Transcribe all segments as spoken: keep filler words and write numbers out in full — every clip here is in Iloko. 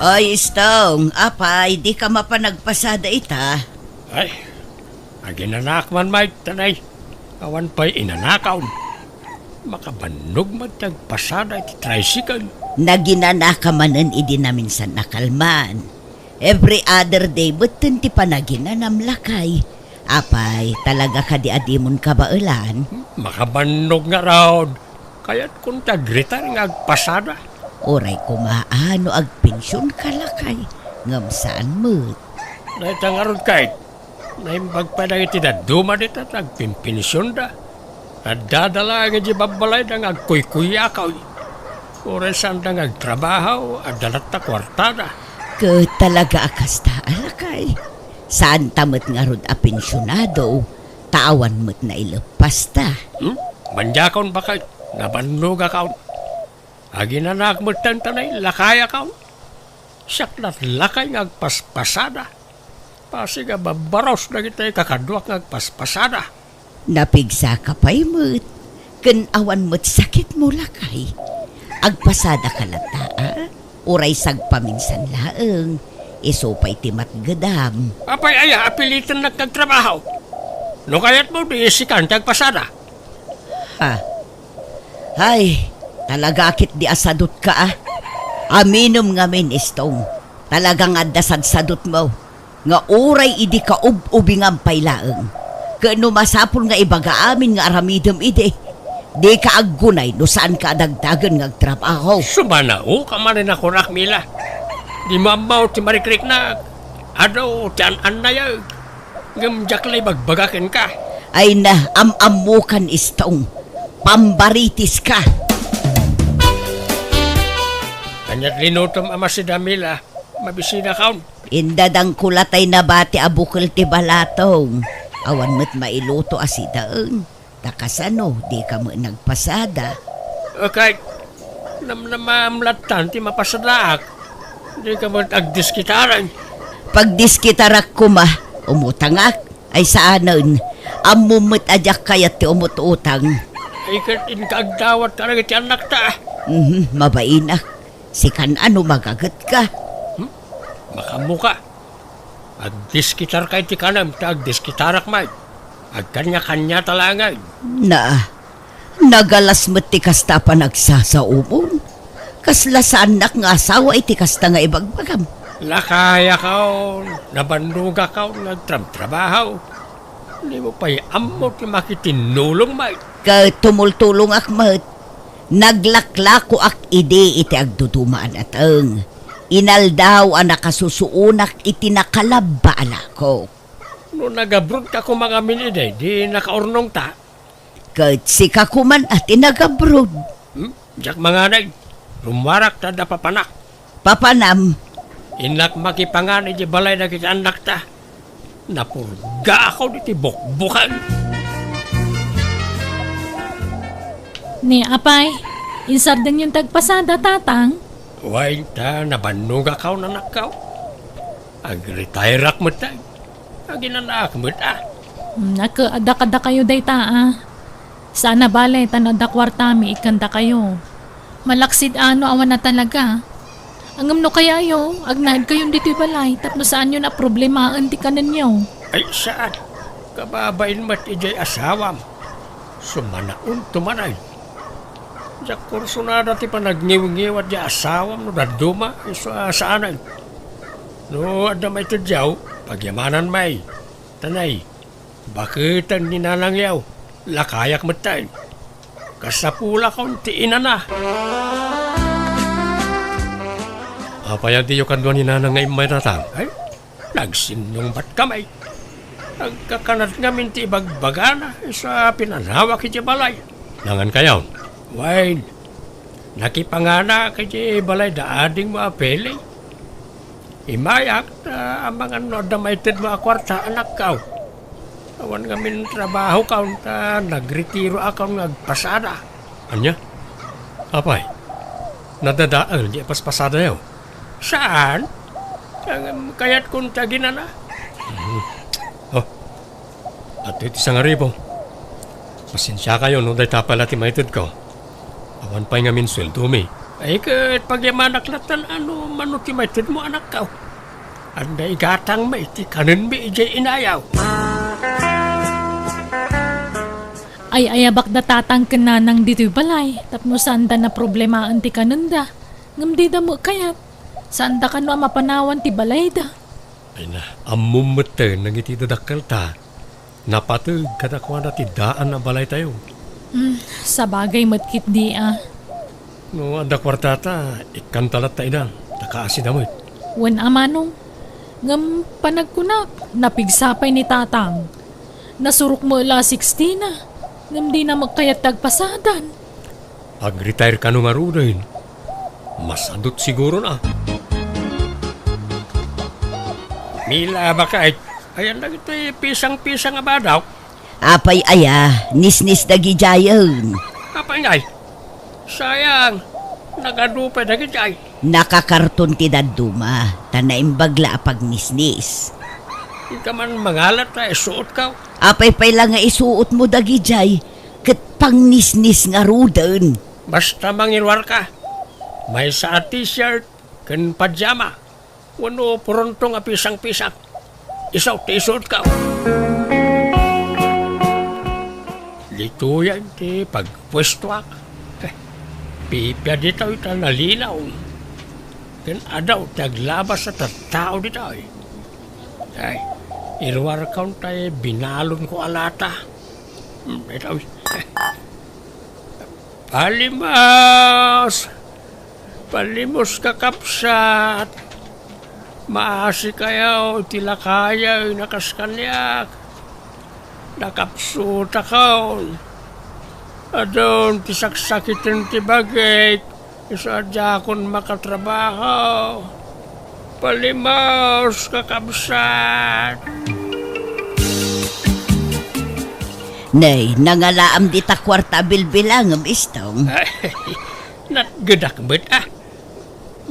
Oy, Stong, apay, dika mapan agpasada ita? Ay, aginanak man, Mike, tanay. Awan pay inanakaw. Makabannog met ti agpasada iti tricycle. Naginanaka manen idi naminsan a kalman. Every other day metten ti panaginanam, lakay. Apay, talaga kadi a dimon kabaelan? Makabannog ngarud. Kayatkon ti agretire nga agpasada. Uray koma a no agpensionka, lakay, ngem saan met. Dayta ngarud, Kate, naimbag pay dagiti dadduma dita ti agpensionda. Addada laeng idiay babbalayda nga agkuykuyakaw. Uray saanda nga agtrabaho, adda latta kuartada. Ket talaga a kasta, lakay. Saanta met ngarud a pensionado, ta awan met naileppasta. Hmm? Bandiakon, baket, nabannogakon. Aginanak metten tanay, lakayakon. Siak lat lakay nga agpaspasada. Pasig a babbaros dagiti kakaduak nga agpaspasada. Napigsaka pay met, ken awan met sakitmo, lakay. Agpasadaka latta, a? Uray sagpaminsan laeng, isu pay ti matgedam. Apay aya a pilitennak nga agtrabaho? No kayatmo, di sikan ti agpasada. Ha? Ay, talaga ketdi a sadutka, a. Aminem ngamin, Stong. Talaga nga adda sadsadutmo. Nga uray idi kaub-ubingam pay laeng. Ket no masapul nga ibaga amin nga aramidem idi, dika aggunay no saanka a dagdagen nga agtrabaho. Sumanaoka manen a kunak, Mila. Dimo ammo ti marikriknak. Adu ti an-annayek. Ngem diak la ibagbaga kenka. Ay na, am-ammokan, Stong. Pambaritiska. Ania't linutom a masida, Mila? Mabisinakon. Indadangko latay nabati a bukel ti balatong. Awan met mailuto a sidaen. Ta kasano, dika met nagpasada? Okay. Namnamaam lattan ti mapasadaak. Dika met agdiskitaren. Pagdiskitarak koma, umutangak. Ay saanen, ammom met a diak kayat ti umut-utang. Ay ket inka agdawat kadagiti annakta. Mhm, mabainak. Sikan a no magagetka. Hmm? Makaammoka. Agdiskitarka iti kanem ta agdiskitarak met. Agkaniakaniata laengen. Na, nagalas met ti kasta a panagsasaomon. Kasla saannak nga asawa iti kasta nga ibagbagam. Lakayakon, nabannogakon nga agtramtrabaho. Dimo pay ammo ti makitinnulong met. Ket tumultulongak met. Naglaklakoak idi iti agduduma a nateng. Inaldaw a nakasusuonak iti nakalabba a lakok. No nagabrodka koma ngamin idi, di nakaurnongta. Ket sika koman a ti nagabrod. Hmm? Diak manganay. Rummuarak ta adda papanak. Papanam. Innak makipangan iti balay dagiti annakta. Napurgaakon iti bukbukan. Ni apay, insardengyon ti agpasada, tatang? Wen ta, nabannogakon, anakko. Agretairak met, ay. Aginanaak met, a. Hmm, naka-, adda kadakayo dayta, a. Saan a bale, ta no adda kuartami, ikkandakayo. Malaksid a no awan a talaga. Ngem no kayayo, agnaedkayon ditoy balay, tapno saanyon a problemaen ti kanenyo. Ay, saan. Kababain met idiay asawam. Sumanaonto man, ay. Diak kursunada ti panagniwngiwat diay asawam no dadduma, isu a saanen. No adda maitedyo, pagyamanan met. Tanay, baketen ni nanangyo, lakayak metten. Kasapulakon ti inana. Apay a diyo kadua ni nanang nga immay, tatang? Ay, nagsinnungbatka met. Agkakanat ngamin ti ibagbagana, isu a pinanawak iti balay. Nangan kayo? Wen, nakipanganak iti balay da adingmo a Pele. Immayak, ta amangan no adda maitedmo a kuarta, anakko. Awan ngamin trabahokon, ta nagretiroakon nga agpasada. Ania? Apay, nadadael di paspasadayo? Saan? Ngem kayatkon ti aginana. Mhm. Oh, adtoy ti sangaribu. Pasensiakayo no dayta pay la ti maitedko. Awan pay ngamin sueldomi. Ay, ket pagyamanak latta no mano ti maitedmo, anakko. Adda igatangmi ti kanenmi idiay inayaw. Ay-ayabak da tatang ken nanang ditoy balay tapno saanda naproblemaen ti kanenda, ngem dida met kayat. Saanda kano a mapanawan ti balayda. Ay na, ammom metten dagiti dadakkelta. Napateg kadakuada ti daan a balaytayo. Hmm, sabagay met ketdi a. No adda kuartata, ikkanta latta ida, ta kaasida met. Wen a manong, ngem panagkunak, napigsa pay ni tatang. Nasurok met la a sixty na, ngem dina met kayat ti agpasadan. Ag-retire kano ngaruden. Masadut siguro na. Mila, bakay. Ayan dagiti pisang-pisang a badaw. Apay aya, nisnis dagidiayen. Apay ngay? Sayang, nagadu pay dagidiay. Nakakarton ti dadduma, ta naimbag la a pagnisnis. Inka man mangalat ta isuot ka. Apay pay la nga isuotmo dagidiay, ket pangnisnis ngaruden. Basta mangiruar ka. Maysa a t-shirt ken pajama, wenno purontong a pisang-pisang. Isu ti isuot ka. Ditoyen ti pagpuestoak. Eh, pipia ditoy ta nalinaw. Ken adu ti aglabas a tattao ditoy. Ay, iruarkaon tay binalonko a lata. Hmm, itoy. Palimos! Palimos, kakabsat! Maasikayo iti lakayen a kas kaniak. Nakapsutakon. Adun ti saksakiten ti bagik. Isu a diakon makatrabaho. Palimos, kakabsat! Nay, nangalaam dita kuarta a bilbilangem, Istong. Natgedak met, a.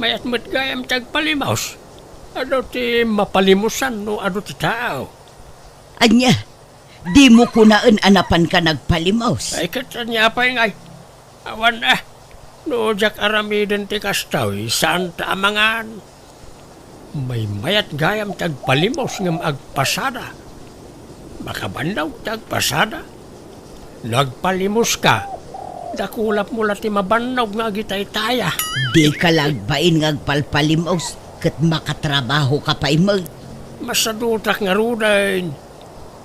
Mayat met gayam ti agpalimos. Adu ti mapalimosan no adu ti tao. Ania, dimo kunaen a napanka nagpalimos? Ay, ket ania pay ngay? Awan, a. No diak aramiden ti kastoy, saanta a mangan. Maymayat gayam ti agpalimos ngem agpasada. Makabannog ti agpasada. No agpalimoska, dakulapmo la ti mabannog nga agitaytaya. Dika la agbain nga agpalpalimos ket makatrabahoka pay met. Masadutak ngaruden.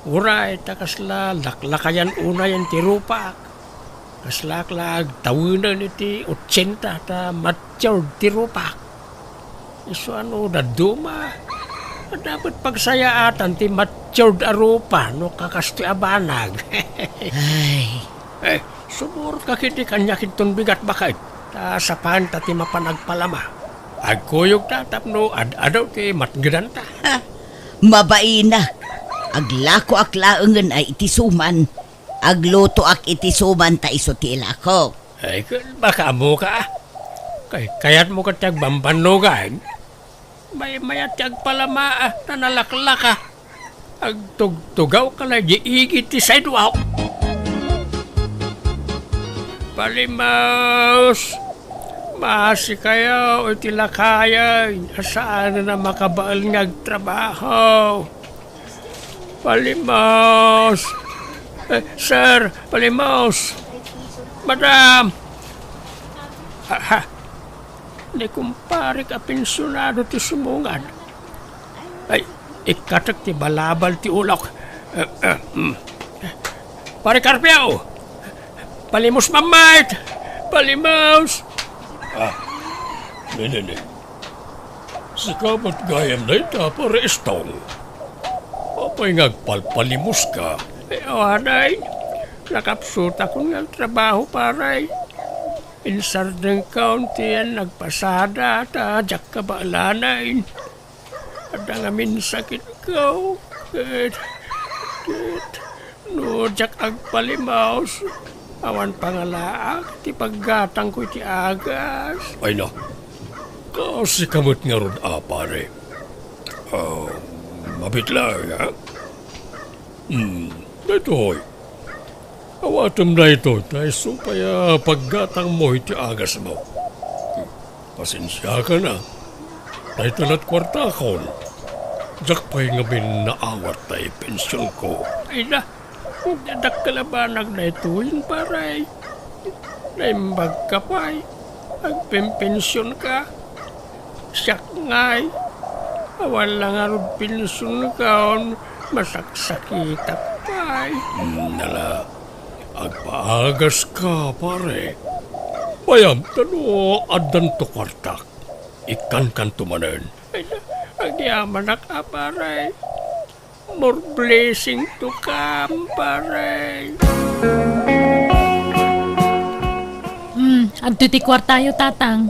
Uray ta kasla laklakayan unayen ti rupak. Kaslaak la agtawenen iti otsenta ta matured ti rupak. Isu a no dadduma, adda met pagsayaatan ti matured a rupa no kakastoy a banag. Ay. Eh, sumurka ketdi kaniak inton bigat, baket, ta sapanta ti mapan agpalama. Agkuyogta tapno ad-adu ti matgedanta. Ha, mabainak. Aglakoak laengen a iti suman. Aglutoak iti suman ta isu ti ilakok. Ay, ken baka ammoka, a. Kay, kayatmo ket ti agbambannogan? Maymayat ti agpalama, a, ta nalaklaka. Agtugtugawka la idiay igid ti sidewalk. Palimos! Maasikayo iti lakayen a saanen a makabael nga agtrabaho. Palimos! Eh, sir, palimos! Madam! Aha! Ni kumparek a pensionado ti sumungad. Ay, ikkatek ti balabal ti ulok. Eh, eh, hmm. Pare Carpio! Palimos, mammait! Palimos! Ah, ne, ne, ne. Sika met gayam dayta, Pare Estong. Apay nga agpalpalimoska? Eh, awanen. Nakapsutakon nga agtrabaho, pare. Insardengkon ti yan nagpasada, ta diak kabaelanen. Adda ngamin sakitko, ket, ket, no diak agpalimos, awan pangalaak ti paggatangko iti agas. Ay na, kasika met ngarud a, pare. Ah, mabitla, ha? Hmm, daytoy. Awatem daytoy, ta isu pay a paggatangmo iti agasmo. Pasensiakan a. Dayta lat kuartakon. Diak pay ngamin naawat tay pensionko. Ay na, dakkel a banag daytoyen, pare. Naimbagka pay. Agpenpensionka. Siak ngay, awan la ngarud pensionka, masaksakitak pay. Hmm, ala, agpaagaska, pare. Bayam ta no addanto kuartak, ikkankanto manen. Ay, agyamanak a, pare. More blessing to come, pare. Hmm, adtoy ti kuartayo, Tatang.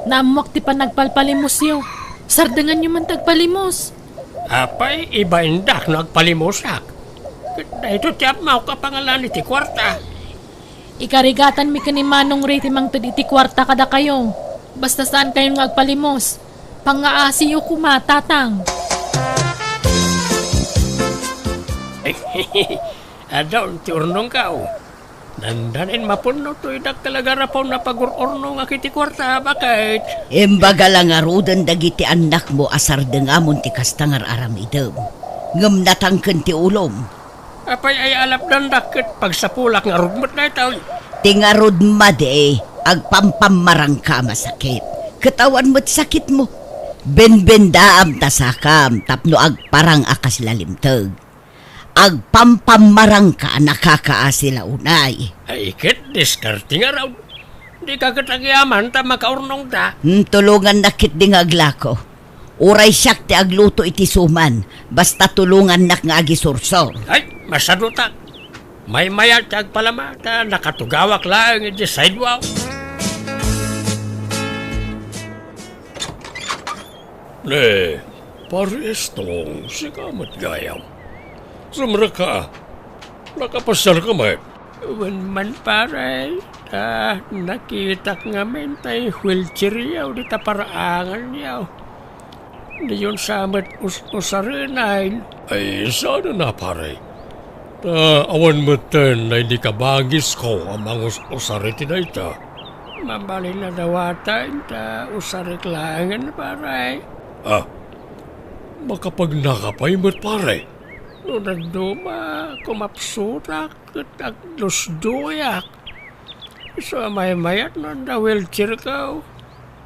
Naammoak ti panagpalpalimusyo. Sardenganyo man ti agpalimus. Apay, ibaindak no agpalimusak. Ket daytoy ti ammok a pangalan iti kuarta. Ikarigatanmi ken ni Manong Ray ti mangted iti kuarta kadakayo. Basta saankayon nga agpalimus. Pangngaasiyo koma, Tatang. Adun ti urnongkaw. Dandanin mapunno toy dakkel a garapon a pagur-urnongak iti kuarta, baket. Imbaga la ngaruden dagiti annakmo a sardengamon ti kasta nga ar-aramidem. Ngem natangken ti ulom. Apay ay alapdandak ket pagsapulak ngarud met daytoy? Ti ngarud madi, agpampammarangka a masakit. Ket awan met sakitmo. Benbendaam ta sakam tapno agparang a kas la limteg. Agpampammarangka a nakakaasi la unay. Ay, ket diskarte ngarud. Dika ket agyaman ta makaurnongta. Hmm, tulongannak ketdi nga aglako. Uray siak ti agluto iti suman, basta tulongannak nga agisursor. Ay, masadutak. Maymayat ti agpalama ta nakatugawak laeng iti sidewalk. Ne, Pare Estong, sika met gayam. Sumrekka. Nakapasiarka met? Wen man, pare, ta nakitak ngamin tay wheelchairyo dita paraanganyo. Diyon sa met us-usarenen. Ay, saan a, pare? Ta awan metten nay ni kabangisko a mangus-usar iti dayta. Mabalin a dawatan ta usarek laengen, pare. Ah, makapagnaka pay met, pare. No dadduma, kumapsutak ket agdusduyak. Isu a maymayat no adda wheelchairko.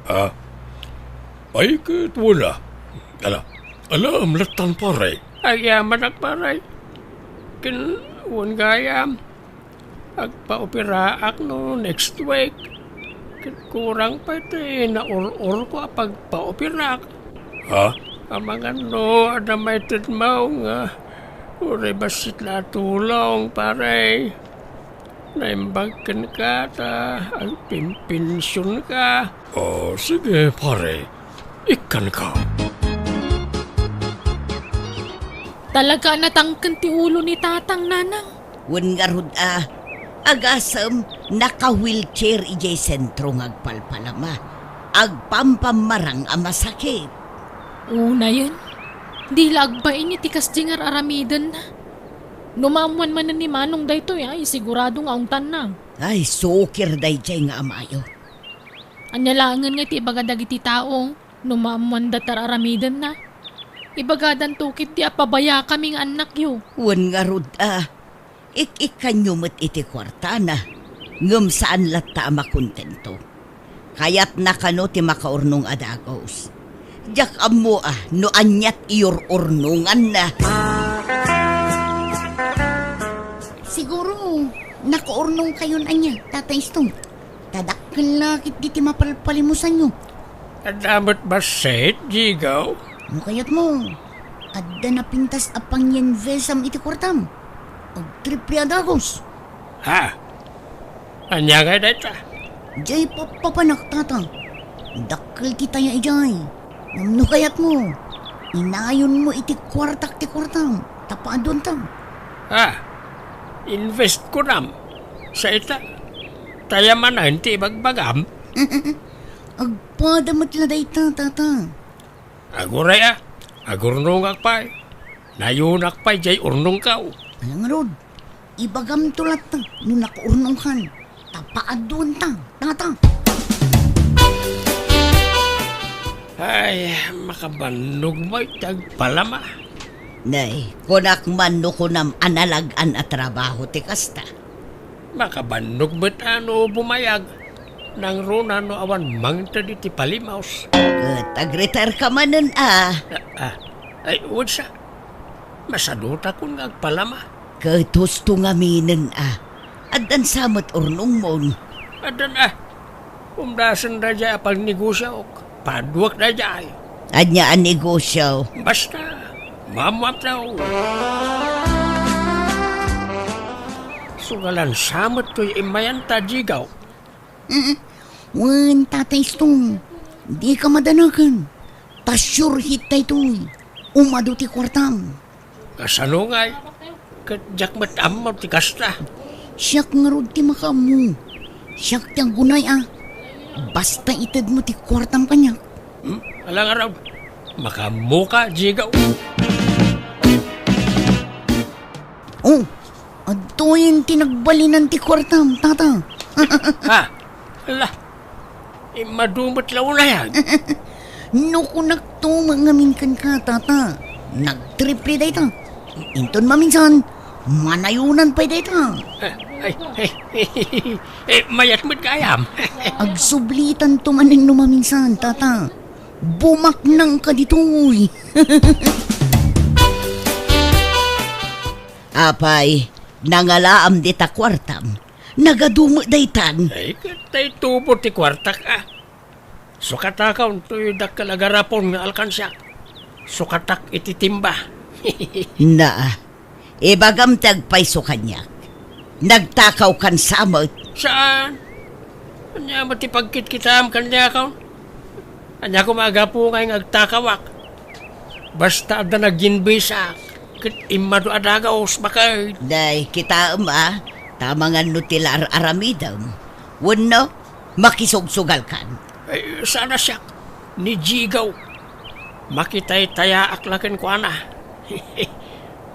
Ah, ay ket wala. Ala, ala, amlattan, pare. Agyamanak, pare. Ken wen gayam, agpaoperaak no next week. Ket kurang pay ti naur-urko a pagpaoperak. Ha? Amangan no adda maitedmo nga uray bassit la a tulong, pare. Naimbag kenka ta agpinpensionka. Oh, sige, pare. Ikkanka. Talaga a natangken ti ulo ni Tatang, Nanang. Wen ngarud a, agasem, naka-wheelchair idiay sentro nga agpalpalama. Agpampammarang a masakit. Unayen, di la agbain iti kasdi nga ar-aramidenna. No maammoan manen ni Manong daytoy, ay, sigurado nga ungtanna. Ay, sukir daydiay nga amayo. Ania laengen nga iti ibaga dagiti tao no maammoanda ti ar-aramidenna? Ibagadanto ketdi a pabayakami nga annakyo. Wen ngarud a, ik-ikkanyo met iti kuartana, ngem saan latta a makontento. Kayatna kano ti makaurnong a dagus. Diak ammo a no aniat iyur-urnonganna. Siguro, nakaurnongkayon ania, Tatay Stone? Ta dakkel la ketdi ti mapalpalimusanyo. Adda met bassit, Jigo? No kayatmo, adda napintas a pangyinvestam iti kuartam. Agtriple a dagus. Ha? Ania ngay dayta? Diay pappapanak, Tata. Dakkel ti taya idiay. Ngem no kayatmo, inayonmo iti kuartak ti kuartam, ta paaduanta. Ah, invest kunam. Sa ita, taya manen ti ibagbagam. Agpada met la dayta, Tata. Aguray a, agurnongak pay. Nayonak pay diay urnongko. Ala ngarud, ibagamto latta no nakaurnongkan. Ta paaduanta, Tata. Ay, makabannog met ti agpalama. Nay, kunak man no kunam a nalag-an a trabaho ti kasta. Makabannog met a no bumayag, nangruna no awan mangted iti palimaos. Ket agretire ka manen a. Ah, ah. Ay, wen sa. Masadutakon nga agpalama. Ket husto ngaminen a. Addan sa met urnongmon. Addan a. Umdasen daydiay a pagnegosiok. Paduak daydiay. Ania a negosio? Basta, mamuat daw. Sugalan sa met toy immayanta, Jigaw. Mm, wen, Tata Istong, dika madanagan. Ta sure hit daytoy. Umadu ti kuartam. Kasano ngay? Ket diak met ammo ti kasta. Siak ngarud ti makaammo. Siak ti aggunay a. Basta itedmo ti kuartam kaniak. Hmm? Ala ngarud. Makaammoka, Jigaw. Oh, adtoyen ti nagbalinan ti kuartam, Tata. Ha? Ala, immadu met la unayan. No kunakto met ngamin kenka, Tata, nagtriple dayta. Inton maminsan, manayonan pay dayta. Eh, ay, ay, eh, mayat met gayam. Agsublitanto manen no maminsan, Tata. Bumaknangka ditoy. Apay, nangalaam dita kuartam. Nagadu met daytan. Ay, ket tay tubo ti kuartak, a. Sukatakon toy dakkel a garapon nga alkansiak. Sukatak iti timba. Na, ibagam ti agpayso kaniak. Nagtakawkan sa met. Saan? Ania met ti pagkitkitaem kaniakon? Ania koma a gapu ngay nga agtakawak? Basta adda nagyinbisak, ket immadu a dagaos, baket. Day, kitaem a, ta amangan no ti la ar-aramidem. Wenno, makisugsugalkan. Ay, saan a siak, ni Jigaw. Makitaytayaak la kenkuana.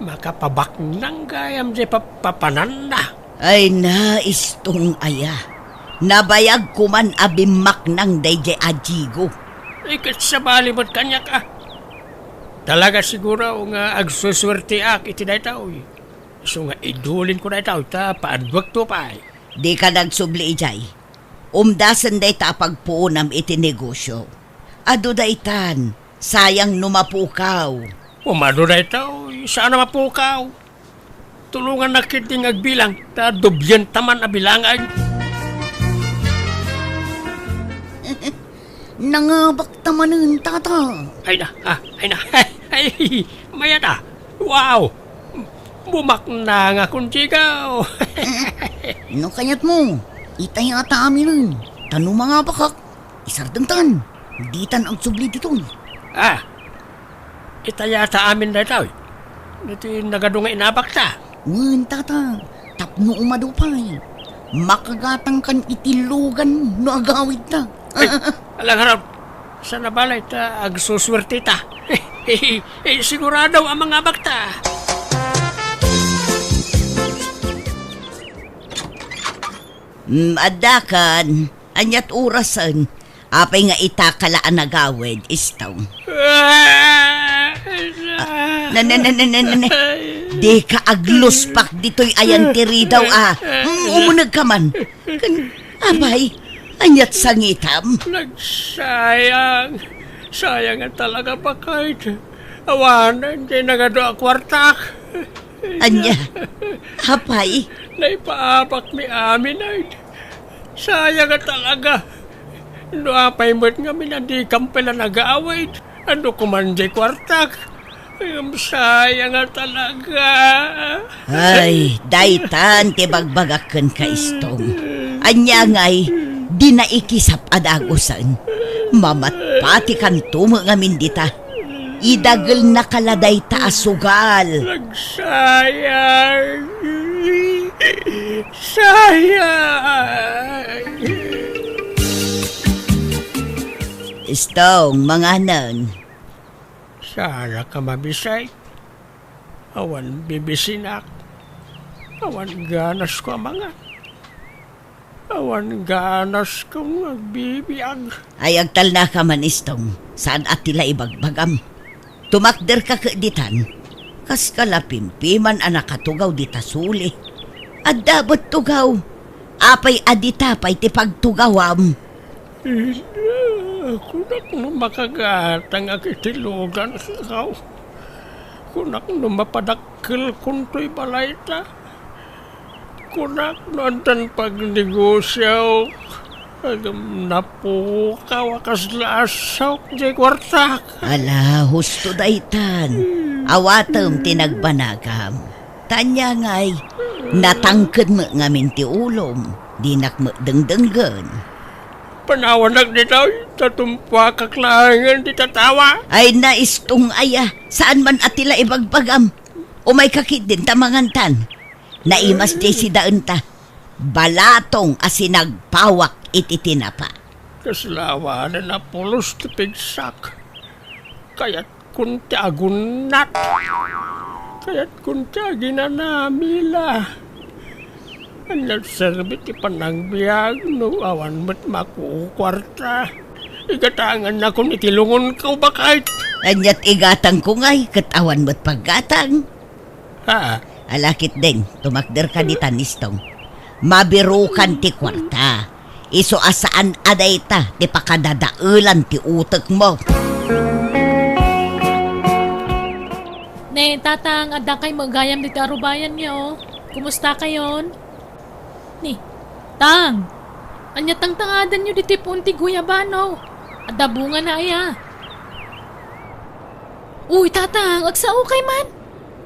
Makapabaknang gayam diay papapananna. Ay na, Istong aya. Nabayag koman a bimmaknang daydiay a Jigo. Ay, ket sabali met kaniak, a. Talaga siguro nga agsusuerteak iti daytoy. Isu nga idulinko daytoy ta paadwekto pay. Dika nagsubli idiay. Umdasen dayta a pagpuonam iti negosio. Adu daytan, sayang no mapukaw. Umadu daytoy, saan a mapukaw. Tulongannak ketdi nga agbilang, ta doblienta man a bilangan. Nangabakta manen, Tata. Ay na, ah, ay na. Ay, mayat a. Wow! Bumaknangakon, Jigaw. No kayatmo, itayata aminen. Ta no mangabakak, isardengtan. Ditan agsubli ditoy. Ah, itayata amin daytoy. Ditoy nagadu nga inabakta. Wen, Tata, tapno umadu pay. Makagatangkan iti lugan no agawidta. Ay, ala ngarud. Saan a balay ta agsusuerteta. Eh, sigurado a mangabakta. Mm, addakan, aniat orasen? Apay nga itaka la a nagawid, Istong? Ah, na, na, na, na, na, na, na. Dika agluspak ditoy ayan ti ridaw, a. Mm, umunegka man. Ken, apay, aniat sangitam? Nagsayang. Sayang nga talaga, baket. Awanen ti nagadu a kuartak. Ania? Apay? Naipaabakmi amin, ay. Sayang nga talaga. No apay met ngamin a dikam pay la nagawid. Adu koman diay kuartak. Ngem sayang nga talaga. Ay, daytan ti bagbagak kenka, Istong. Ania ngay, di naikisap a dagusen. Mamatpatikanto met ngamin dita. Idagelnaka la dayta a sugal. Nagsayang. Sayang. Istong, manganen. Saan a ka mabisay? Awan bibisinak. Awan ganasko a mangan. Awan ganasko nga agbibiag. Ay, agtalnaka man, Istong. Saan a ti la ibagbagam. Tumakderka ket ditan. Kaska la pimpiman a nakatugaw dita suli. Adda met tugaw. Apay a dita pay ti pagtugawam? Ida, kunak no makagatangak iti lugan, kaw. Kunak no mapadakkelkon toy balayta. Kunak no addan pagnegosiaok, ngem napukaw a kasla asawk diay kuartak. Ala, husto daytan. Awatem ti nagbanagam. Ta ania ngay, natangked met ngamin ti ulom, dinak met dengdenggen. Panawanak ditoy, ta tumpuakak laengen ti tatawa. Ay, naistong aya, saan man a ti la ibagbagam. Umayka ketdin ta mangantan. Naimas diay sidaenta. Balatong a sinagpawak iti tinapa. Kasla awanen a pulos ti pigsak. Kayatkon ti agunnat. Kayatkon ti aginanami la. Ania serbi ti panagbiag no awan met makukuarta? Igatangannakon iti lungonko, baket. Aniat igatangko ngay ket awan met paggatang? Ha? Ala ketdin, tumakderka ditan, Istong. Mabirukan ti kuarta. Isu a saan a dayta ti pakadadaelan ti utekmo. Ne, Tatang, addakay met gayam ditoy arubayan nga, o. Kumustakayon? Ni, Tang, ania tangtangadanyo ditoy puon ti guyabano? Adda bungana aya? Uy, Tatang, agsaokay man.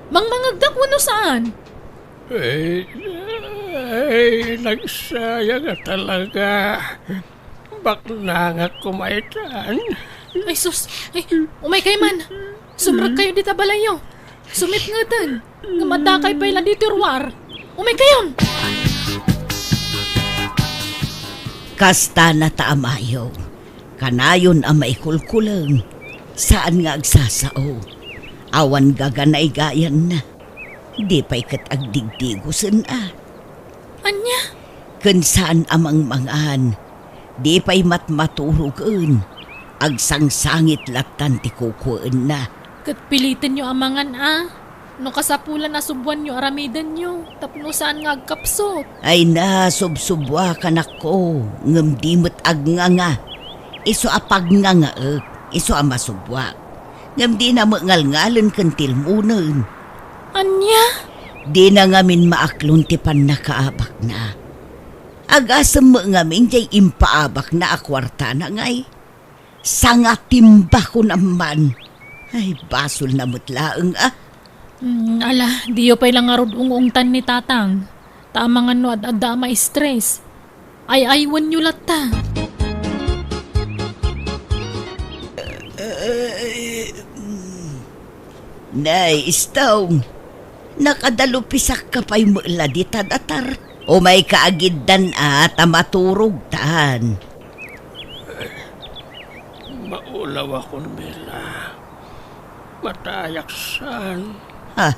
Mangmangegdak wenno saan? Ay, ay, nagsayang a talaga. Baknangak koma itan. Ay, sus. Ay, umaykay man. Sumrekkayo dita balayyo. Sumitngeten. Ngem addakay pay la ditoy ruar. Umaykayon! Kasta na ta, amayo. Kanayon a maikulkuleng. Saan nga agsasao. Awan gaganay gayanna. Di pay ket agdigdigosen a. Ania? Ken saan a mangmangan. Di pay matmaturogen. Agsangsangit lattan ti kukuenna. Ket pilitenyo a mangan a. No kasapulan a subbuanyo aramidenyo, tapno saan nga agkapsut. Ay na, subsubbuak, anakko, ngem di met agnganga. Isu a pagngangaek, isu a masubbuak. Ngem dina met ngalngalen ken tilmonen. Ania? Dina ngamin maaklon ti pannakaabakna. Agasem met ngamin diay impaabakna a kuartana ngay. Sangatimba kunam man. Ay, basolna met laeng a. Mm, ala, diyo pay la ngarud ung-ungtan ni Tatang. Ta amangan no ad-adda a ma-stress. Ay-aywenyo latta. Nay, Istong, nakadalupisakka pay met la dita datar. Umayka agiddan a ta maturogtan. Maulawakon, Mila. Matayak saan. Ha?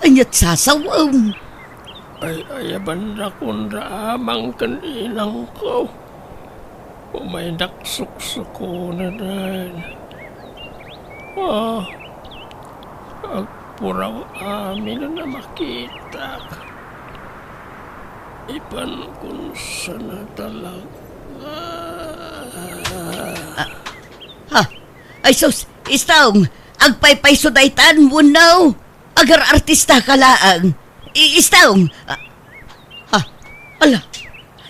Aniat sasawem? Ay, ayabanakon da amang ken inangko. Umaynak suksukonen. Ah, agpuraw amin a makitak. Ipankon sana talaga. Ah, ha? Ay sus, Istong, agpaypayso daytan, wenno? Agar-artistaka laeng. I-, Istong, ah, ha? Ala,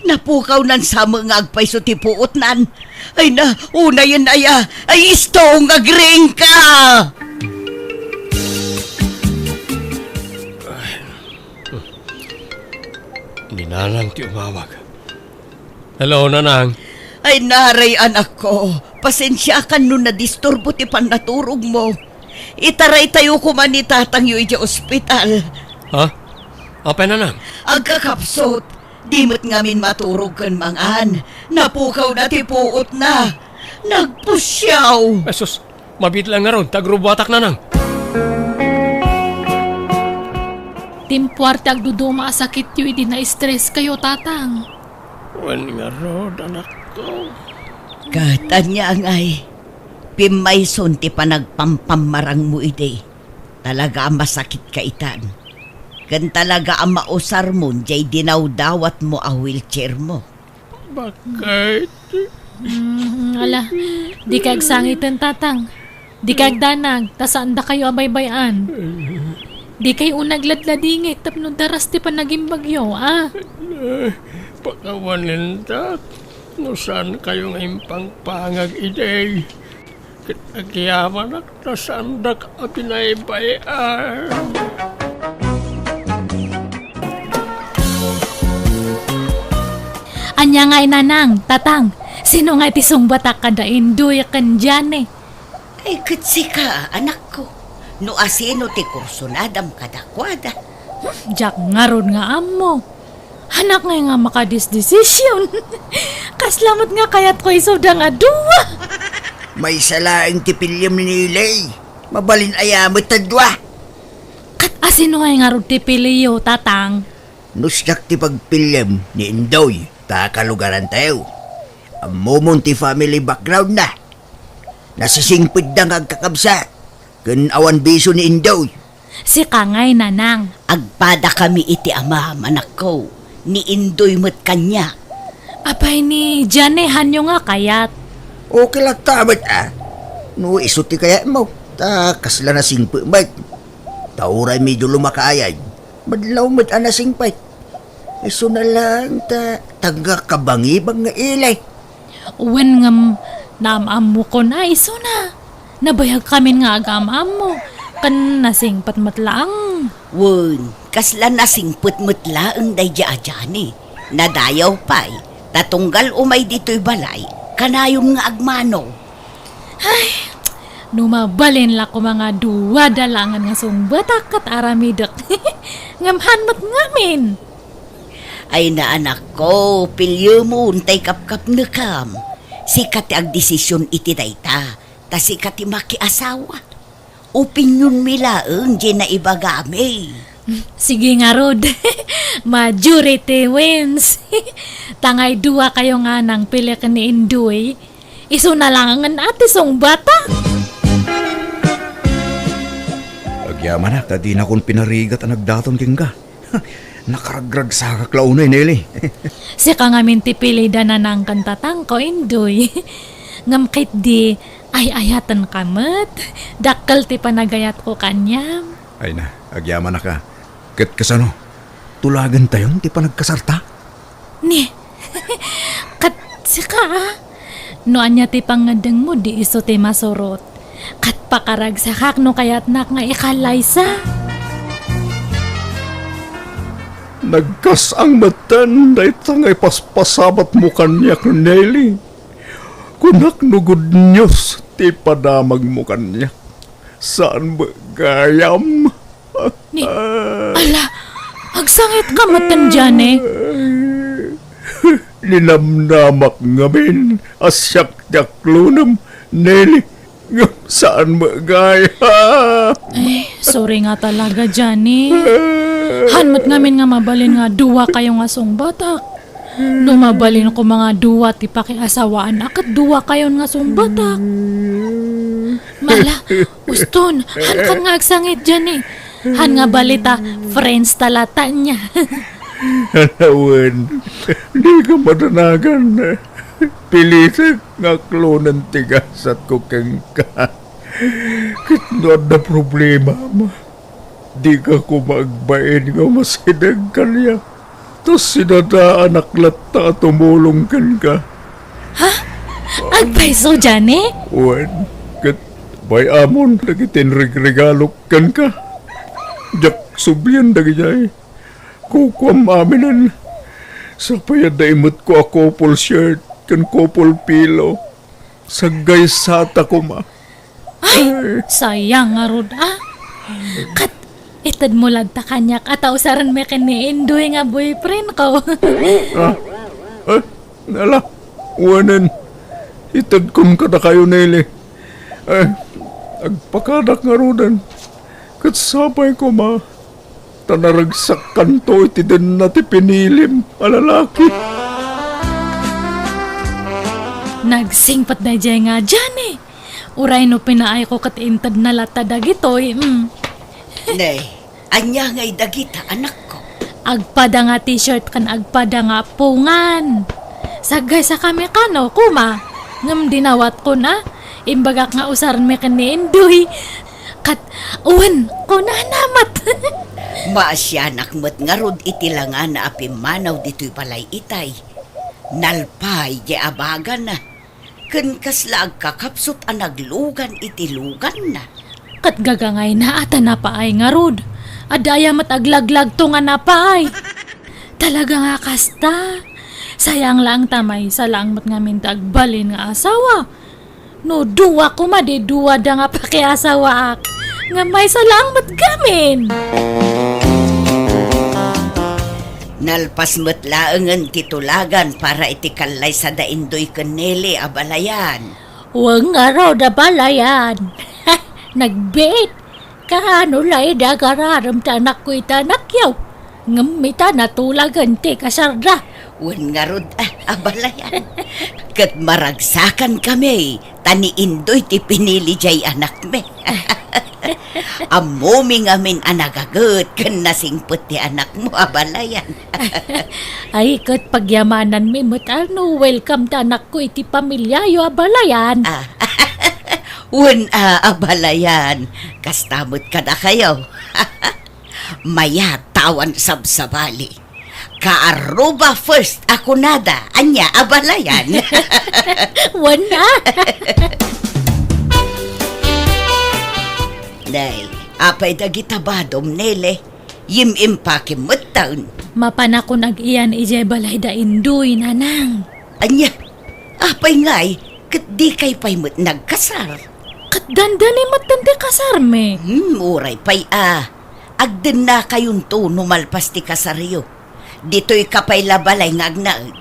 napukawnan sa met nga agpayso ti puotnan. Ay na, unayen aya. Ay, Istong, agriingka! Ni Nanang ti umawag. Hello, Nanang. Ay, naray, anakko. Pasensiakan no nadisturbo ti pannaturogmo. Itaraytayo koma ni tatangyo idiay ospital. Ha? Apay, Nanang? Agkakapsut. Di met ngamin maturog ken mangan. Napukawna ti puotna. Nagpusiaw. Ay, sus. Mabiit laeng ngarud ta agrubbuatak, Nanang. Timpuar ti agduduma a sakityo idi na-stresskayo, Tatang. Wen ngarud, anakko. Ket ania ngay? Pimmayson ti panagpampammarangmo idi. Talaga a masakit ka itan. Ken talaga a mausarmon jay dinawdawatmo a wheelchairmo. Bakit? Mm, ala, dika agsangiten, Tatang. Dika agdanag, ta saandakayo a baybay-an. Dikay unay agladladingit tapno daras ti panagimbagyo, a? Eh, pakawanen, Tat. No saankayo nga impangpangag idi. Ket agyamanak ta saandak a binaybay-an. Ania ngay, Nanang, Tatang? Sino ngay ti sungbatak kada Indoy ken Jane? Ay, ket sika, anakko. No asino ti kursunadam kadakuada? Hmm, diak ngarud nga ammo. Anak ngay nga makadisdesision. Kasla met nga kayatko isuda nga dua. Maysa laeng ti piliem ni Nelly. Mabalin aya met a dua? Ket asino ngay ngarud ti piliyo, Tatang? No siak ti pagpiliem ni Indoy, ta kalugarantayo. Ammomon ti family background na. Nasisingpetda nga agkakabsat, ken awan bisio ni Indoy. Sika ngay, Nanang. Agpadakami iti amam, anakko. Ni Indoy met kaniak. Apay ni Jane, hanyo nga kayat? Okay latta met, a. No isu ti kayatmo, ta kasla nasingpet met. Ta uray medyo lumakaayad, madlaw met a nasingpet. Isuna laeng ta tagga kabangibang nga ili. Wen ngem, naam-ammokon a isuna. Nabayagkamin nga agaam-ammo, ken nasingpet met laeng. Wen, kasla nasingpet met laeng daydi a Jane. Nadayaw pay, ta tunggal umay ditoy balay, kanayon nga agmano. Ay, no mabalin la koma nga duada laengen nga sungbatak ket aramidek. Ngem han met ngamin. Ay, naanakko, piliemon tay kapkapnekem. Sika ti agdesision iti dayta, ta sika ti makiasawa. Opinionmi laeng diay naibagami. Sige ngarud. Majority wins. Ta ngay duakayo nga nangpili ken ni Indoy, isuna laengen a ti sungbatak. Agyamanak ta dinakon pinarigat a nagdaton kenka. Nakaragragsakak la unay, Nelly. Sika ngamin ti pilida, Nanang ken Tatangko, Indoy. Ngem ketdi, ay-ayatenka met. Dakkel ti panagayatko kaniam. Ay na, agyamanak a. Ket kasano? Tulagentayon ti panagkasarta? Ni, ket sika, a? No ania ti pangngeddengmo, di isu ti masurot. Ket pakaragsakak no kayatnak nga ikallaysa. Nagkas-ang metten dayta nga ipaspasabatmo kaniak, Nelly. Kunak no good news ti ipadamagmo kaniak. Saan met gayam? Ni, ala, agsangitka metten, Jane? Ninamnamak ngamin a siak ti aklonem, Nelly. Ngem saan met gayam. Eh, sorry nga talaga, Jane. Han met ngamin nga mabalin nga duakayo nga sungbatak. No mabalin koma nga dua ti pakiasawaan a ket duakayon nga sungbatak. Ala, uston, han kan nga agsangit, Jane. Han nga balita, friends ta latta nia. Wen, dika madanagan. Pilitek nga aklonen ti gasatko kenka. Ket no adda problemam, dika koma agbain nga umasideg kaniak. Ta sinadaanak latta a tumulong kenka. Ha? Agpayso, Jane? Wen, ket bay-amon dagiti inregregalok kenka. Diak sublien dagidiay. Kukuam aminen. Sapay adda imetko a couple shirt ken couple pillow. Saggaysata koma. Ay, sayang ngarud, a. Ket itedmo latta kaniak a ta usaren met ken ni Indoy nga boyfriendko. Ah? Eh, ala, wenen. Itedkon kadakayo, Nelly. Eh, agpakadak ngaruden. Ket sapay koma, ta naragsakkanto iti denna ti pinilim a lalaki. Nagsingpet daydiay nga Jane. Uray no pinaayko ket intedna latta dagitoy, mm. Nay, ania ngay dagita, anakko? Agpada nga t-shirt ken agpada nga appungan. Saggaysakami kano, kuma. Ngem dinawatkon a. Imbagak nga usarmi ken ni Indoy. Ket, wen, kunana met. Maasianak met ngarud iti langana a pimmanaw ditoy balay itay. Nalpay diay abagana. Ken kasla agkakapsut a naglugan iti luganna. Ket gagangayna a ta napaay ngarud. Adda aya met aglaglagto nga napaay. Talaga nga kasta. Sayang laeng ta maysa laeng met ngamin ti agbalin nga asawa. No dua koma, di duada nga pakiasawaak. Nga maysa laeng met ngamin. Nalpas met laengen ti tulagan para iti kallaysa da Indoy ken Neli, abalayan. Wen ngarud, abalayan. Nagbiit. Kaano la idi agararem ti anakko iti anakyo? Ngem ita natulagen ti kasarda. Wen ngarud, ah, abalayan. Ket maragsakankami, ta ni Indoy ti pinili diay anakmi. Ammomi ngamin a nagaget ken nasingpet ti anakmo, abalayan. Ay, ket pagyamananmi met a no welcome ti anakko iti pamiliayo, abalayan. Ah, wen a, abalayan. Kasta met kadakayo. Mayat ta awan sabsabali. Kaaruba first a kunada, ania, abalayan. Wen a. Nay, apay dagita badom, Nele? Yim-impakem metten. Mapanakon ag-iyan idiay balay da Indoy, Nanang. Ania? Apay ngay, ket dikay pay met nagkasar? Ket dandani metten ti kasarmi. Hmm, uray pay a. Agdennakayonto no malpas ti kasaryo. Ditoyka pay la balay nga agnaed.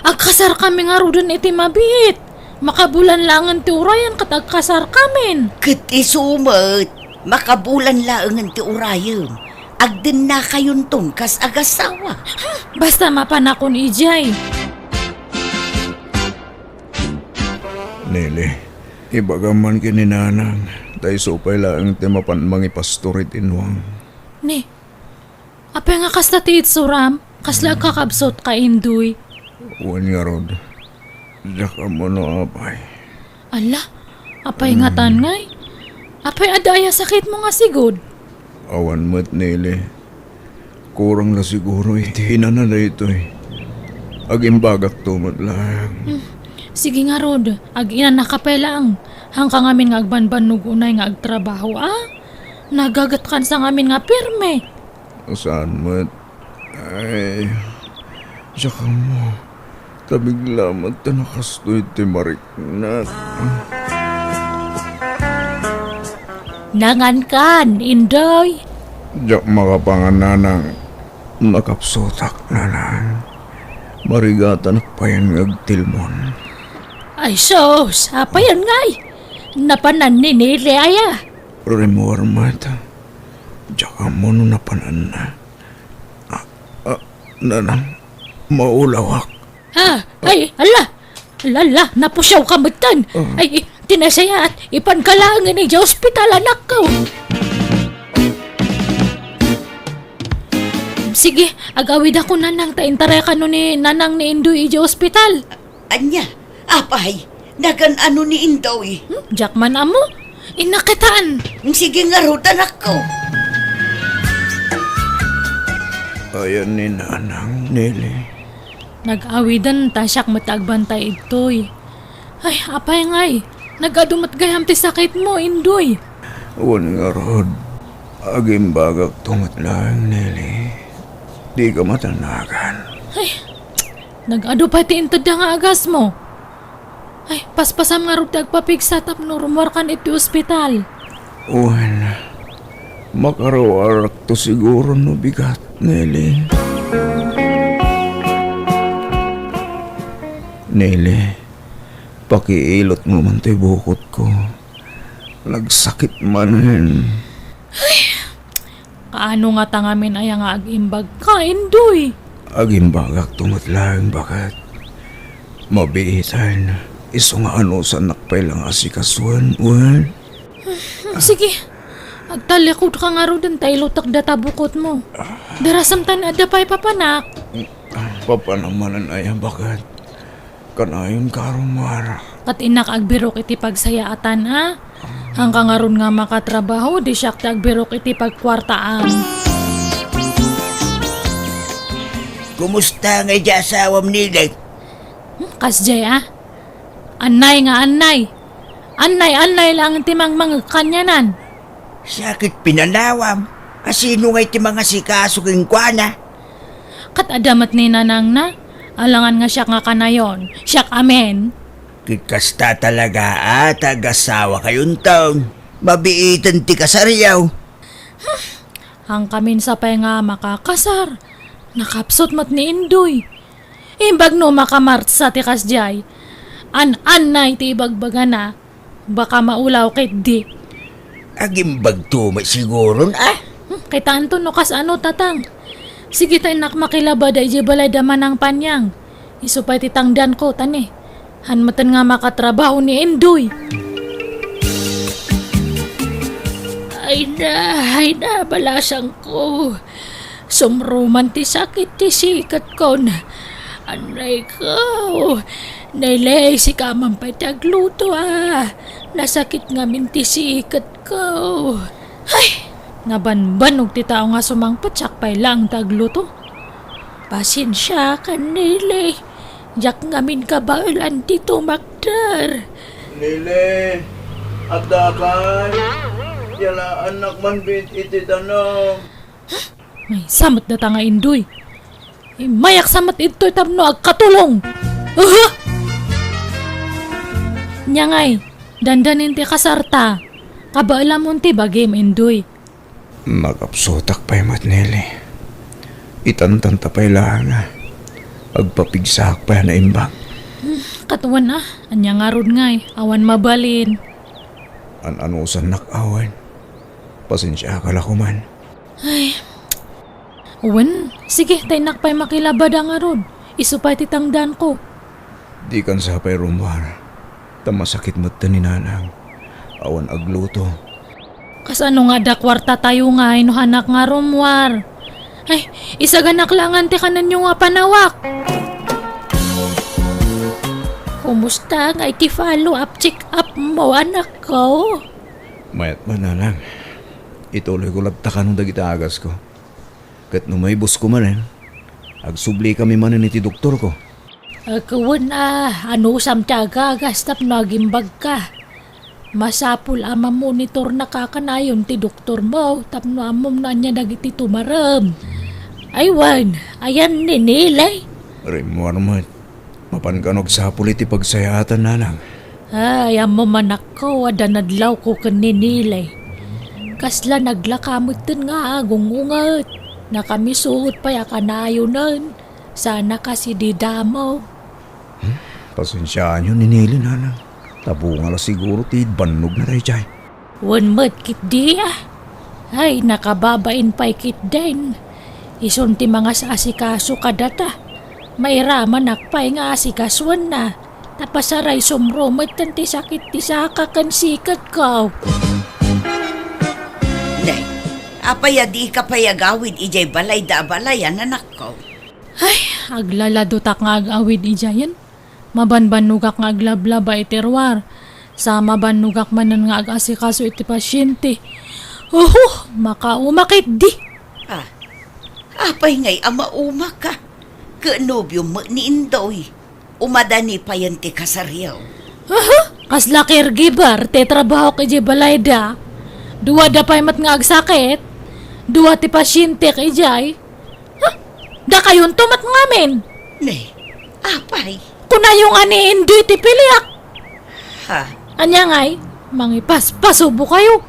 Agkasarkami ngaruden iti mabiit. Makabulan laengen ti urayen ket agkasarkamin. Ket isu met, makabulan laengen ti urayem. Agdennakayonton kas agasawa. Hmm, basta mapanakon idiay. Nele, ibagam man ken ni Nanang, ta isu pay laeng ti mapan mangipastor iti inuang. Ni, apay nga kasta ti itsuram? Kasla agkakabsotka, Indoy? Wen ngarud, diak ammo no apay. Ala, apay ngatan ngay? Apay adda aya sakitmo nga sigud? Awan met, Nele. Kurang la siguro iti inana daytoy. Agimbagakto met laeng. Hmm. Sige ngarud, ag-inanaka pay laeng. Haanka ngamin nga agbanbannog unay nga agtrabaho, a? Nagagetkansa ngamin nga pirme. Saan met? Ay, siak ammo. Ta bigla met ta nakastoy ti mariknak. Nangankan, Indoy? Diak makapangan, Nanang. Nakapsutak, Nanang. Marigatanak payen nga agtilmon. Ay sus, apayen ngay? Napanan ni Nele aya? Rimmuar met. Diak ammo no napananna. Ah, ah, Nanang, maulawak. Ah, ay, ala! Ala, ala, napusiawka metten. Ah. Ay, ti nasayaat, ipanka laengen idiay ospital, anakko. Sige, agawidakon, Nanang, ta intarayakano ni Nanang ni Indoy idiay ospital. Ania? Apay, nagan-ano ni Indoy? Hmm, diak man ammo. Innaketan. Sige ngarud, anakko. Ayan ni Nanang, Nele. Nag-awiden ta siak met agbantay idtoy. Ay, apay ngay, nag-adu met gayam ti sakitmo, Indoy. Wen ngarud, agimbagakto met laeng, Nele. Dika matannagan. Ay, nag-adu pay ti intedda nga agasmo. Ay, paspasam ngarud ti agpapigsa tapno rummuarkan iti ospital. Wen, makaruarakto siguro no bigat, Nele. Nele, pakiilotmo man toy bukotko. Nagsakit manen. Kaano ngata ngamin aya nga agimbagka, Indoy? Agimbagakto met laeng baket. Mabiiten, Isu nga anusannak pay la nga asikasuen, wen? Sige, agtallikodka ngaruden ta ilutek data bukotmo. Darasem ta adda pay papanak. Papanam manen aya, baket? Kanayonka, Romar. Ket innak agbirok iti pagsayaatan, a? Haanka ngarud nga makatrabaho, idi siak ti agbirok iti pagkuartaan. Kumusta nga idiay asawam, Nilay? Hmm, kasdiay, a? Annay nga annay. Annay-annay laeng ti mangmangeg kanianan. Siak ket pinanawam. A, sino ngay ti mangasikaso kenkuana? Ket adda met ni nanangna. Alangan nga siak nga kanayon. Siak amin. Ket kasta talaga a ta agasawakayonton. Mabiiten ti kasaryo. Haankamin sa pay nga makakasar. Nakapsut met ni Indoy. Imbag no makamartsa ti kasdiay. An-annay ti ibagbagana. Baka maulaw ketdi. Agimbagto met siguron, a? Hmm, kitaenton no kasano, tatang. Sige ta innak makilabada idiay balay da Manang Panyang. Isu pay ti tangdanko, ta ni, han metten nga makatrabaho ni Indoy. Ay na, ay na, balasangko. Sumruman ti sakit ti siketkon. Annay ko. Nilay, sika man pay ti agluto, a. Nasakit ngamin ti siketko. Ay, nabanbanog ti tao nga sumangpet, siak pay laeng ti agluto. Pasensiakan, Nilay. Diak ngamin kabaelan ti tumakder. Nilay, addakan? Yalaannak man bit iti danum. Maysa met data nga Indoy. Immayak sa met idtoy tapno agkatulong. Aha! Nia ngay, dandanin ti kasarta. Kabaelamon ti bagim, Indoy. Makapsutak pay met, Nilay. Itantanta pay laeng, a. Agpapigsaak pay a naimbag. Hmm, ket wen, a. Ania ngarud ngay, awan mabalin. An-anusannak, a wen? Pasensiaka la koman. Ay. Wen, sige, ta innak pay makilabada ngarud. Isu pay ti tangdanko. Dikan sa pay, Romar. Ta masakit metten ni nanang. Awan agluto. Kasano nga adda kuartatayo ngay no hanak nga rummuar? Ay, isaganak laengen ti kanenyo nga panawak. Kumusta ngay ti follow-up check-up mo, anakko? Mayat man, nanang. Ituloyko latta kanon dagiti agasko. Ket no maibusko manen, agsublikami manen iti doktorko. Ket wen a, anusam ti agagas tapno agimbagka. Masapul a mamonitornaka a kanayon ti doktormo tapno ammom no ania dagiti tumarem. Ay wen, ayan ni Nilay? Rimmuar met. Mapan kano agsapul iti pagsayaatan, nanang. Ay, ammom, anakko, adda nadlawko ken ni Nilay. Kasla naglaka metten nga agung-unget. Nakamisuot pay a kanayonen. Saan a kas idi damo. Hmm? Pasensiaanyo ni Nilay, nanang. Ta bunga la siguro ti bannogna daydiay. Wen met ketdi, a. Ay, nakababain pay ketdin. Isun ti mangas-asikaso kadata. Mairamanak pay nga asikasuenna. Ta pasaray sumro metten ti sakit ti saka ken siketko. Nay, apay a dika pay agawid idiay balayda a balayan, anakko? Ay, aglaladotak nga ag-awid idiayen. Mabanbannogak nga aglablaba iti ruar. Sa mabannogak manen nga ag-asikaso iti pasiente. Oho, makauma ketdi. Ah, apay ngay a maumaka? Ket nobiom met ni Indoy. Umadani payen ti kasaryo. Aha, kasla caregiver ti trabahok idiay balayda. Duada pay met nga agsakit. Dua ti pasientek idiay. Ha? Dakayonto met ngamin. Ne, apay? Kunayo nga ni Indoy ti piliak. Ha? Ania ngay, mangipaspasubo kayo.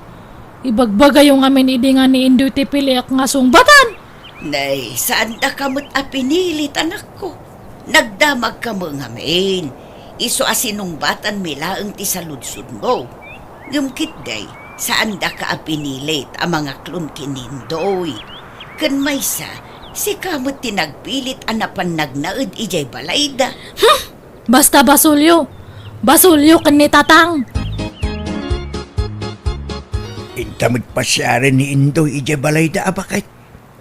Ibagbagayo ngamin idi nga ni Indoy ti piliak nga sungbatan. Nay, saan daka met a pinilit, anakko. Nagdamag kamo ngamin. Isu a sinungbatanmi laeng ti saludsodmo. Ngem ketdi, saan daka a pinilit a mangaklon ken ni Indoy. Ken maysa, sika met ti nagpilit a napan nagnaed idiay balayda. Hmm! Basta basolyo, Basolyo ken ni Tatang. Inta met pasiaren ni Indoy idiay balayda a baket.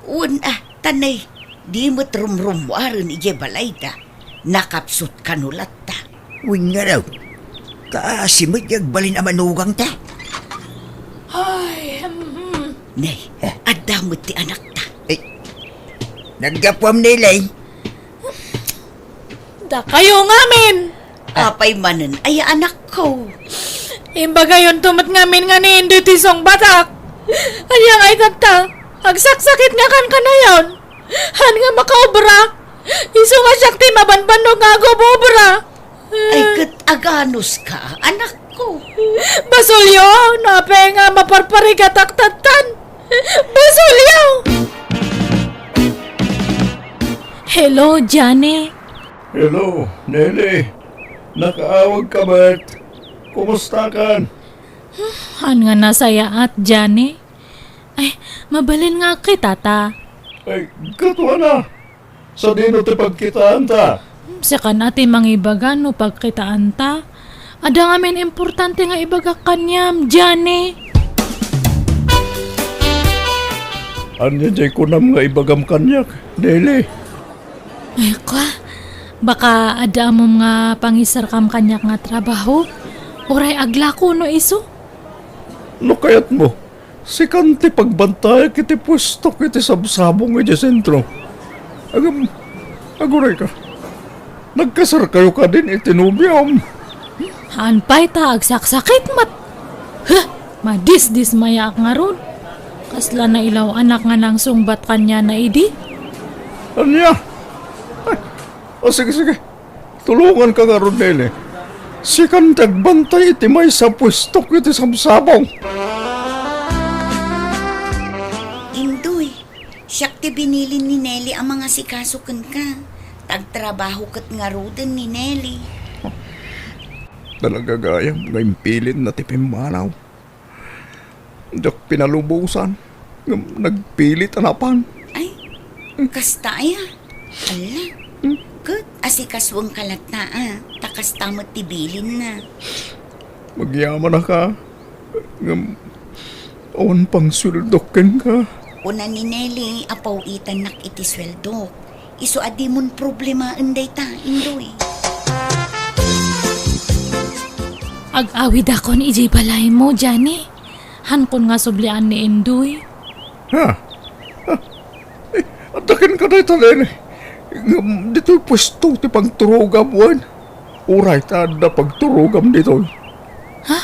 Wen a, ta nay, di met rumrummuaren idiay balayda. Nakapsut kano latta. Wen ngarud, kaasi met nga agbalin a manugangta. Ay, hmm. Nay, adda met ti anakta. Eh, naggapuam, Nelly? Dakayo ngamin! Apay manen aya, anakko? Imbagayonto met ngamin nga ni Indoy ti sungbatak. Ania ngay tatta? Agsaksakit nga kan kanayon. Han nga makaobra. Isu nga siak ti mabanbannog nga agub-obra. Ay, ket aganuska, anakko. Basolyo, no apay nga maparparigatak tattan. Basolyo! Hello, Johnny. Hello, Nelly. Nakaawagka met. Kumustakan? Han nga nasayaat, Johnny. Ay, mabalin nga agkitata. Ay, katuana. Sadino ti pagkitaanta? Sikan a ti mangibaga no pagkitaanta. Adda ngamin importante nga ibagak kaniam, Johnny. Ania diay kunam nga ibagam kaniak, Nelly? Ay, kwa, baka adda ammom nga pangisarkam kaniak nga trabaho? Uray aglako no isu? No kayatmo, sikan ti pagbantayak iti puestok iti sabsabong idiay sentro. Agam, agurayka. Nagkasarkayo kadin iti nobiom? Haan pay ta agsaksakit met. Huh! Madisdismayaak ngarud. Kasla nailaw-anak nga nangsungbat kaniana idi. Ania? Ay, o, sige, sige. Tulonganka ngarud, Nelly. Sikan ti agbantay iti maysa a puestok iti sabsabong. Indoy, siak ti binilin ni Nelly a mangasikaso kenka. Ta agtrabaho ket ngaruden ni Nelly. Talaga gayam nga impilinna ti pimmanaw. Diak pinalubosan ngem nagpilit a napan. Ay, kasta aya? Alla. Hmm? Ket asikasuenka latta a, ta kasta met ti bilinna. Agyamanaka, ngem awan pangsueldok kenka. Kuna ni Nelly a paw-itannak iti sueldok. Isu a dimon problemaen dayta, Indoy. Ag-awidakon idiay balaymo, Johnny. Hankon nga sublian ni Indoy. Ha? Ha? Eh, adda kenka dayta, Nelly. Ngem ditoy puesto ti pagturogam, wen? Uray ta adda pagturogam ditoy. Ha?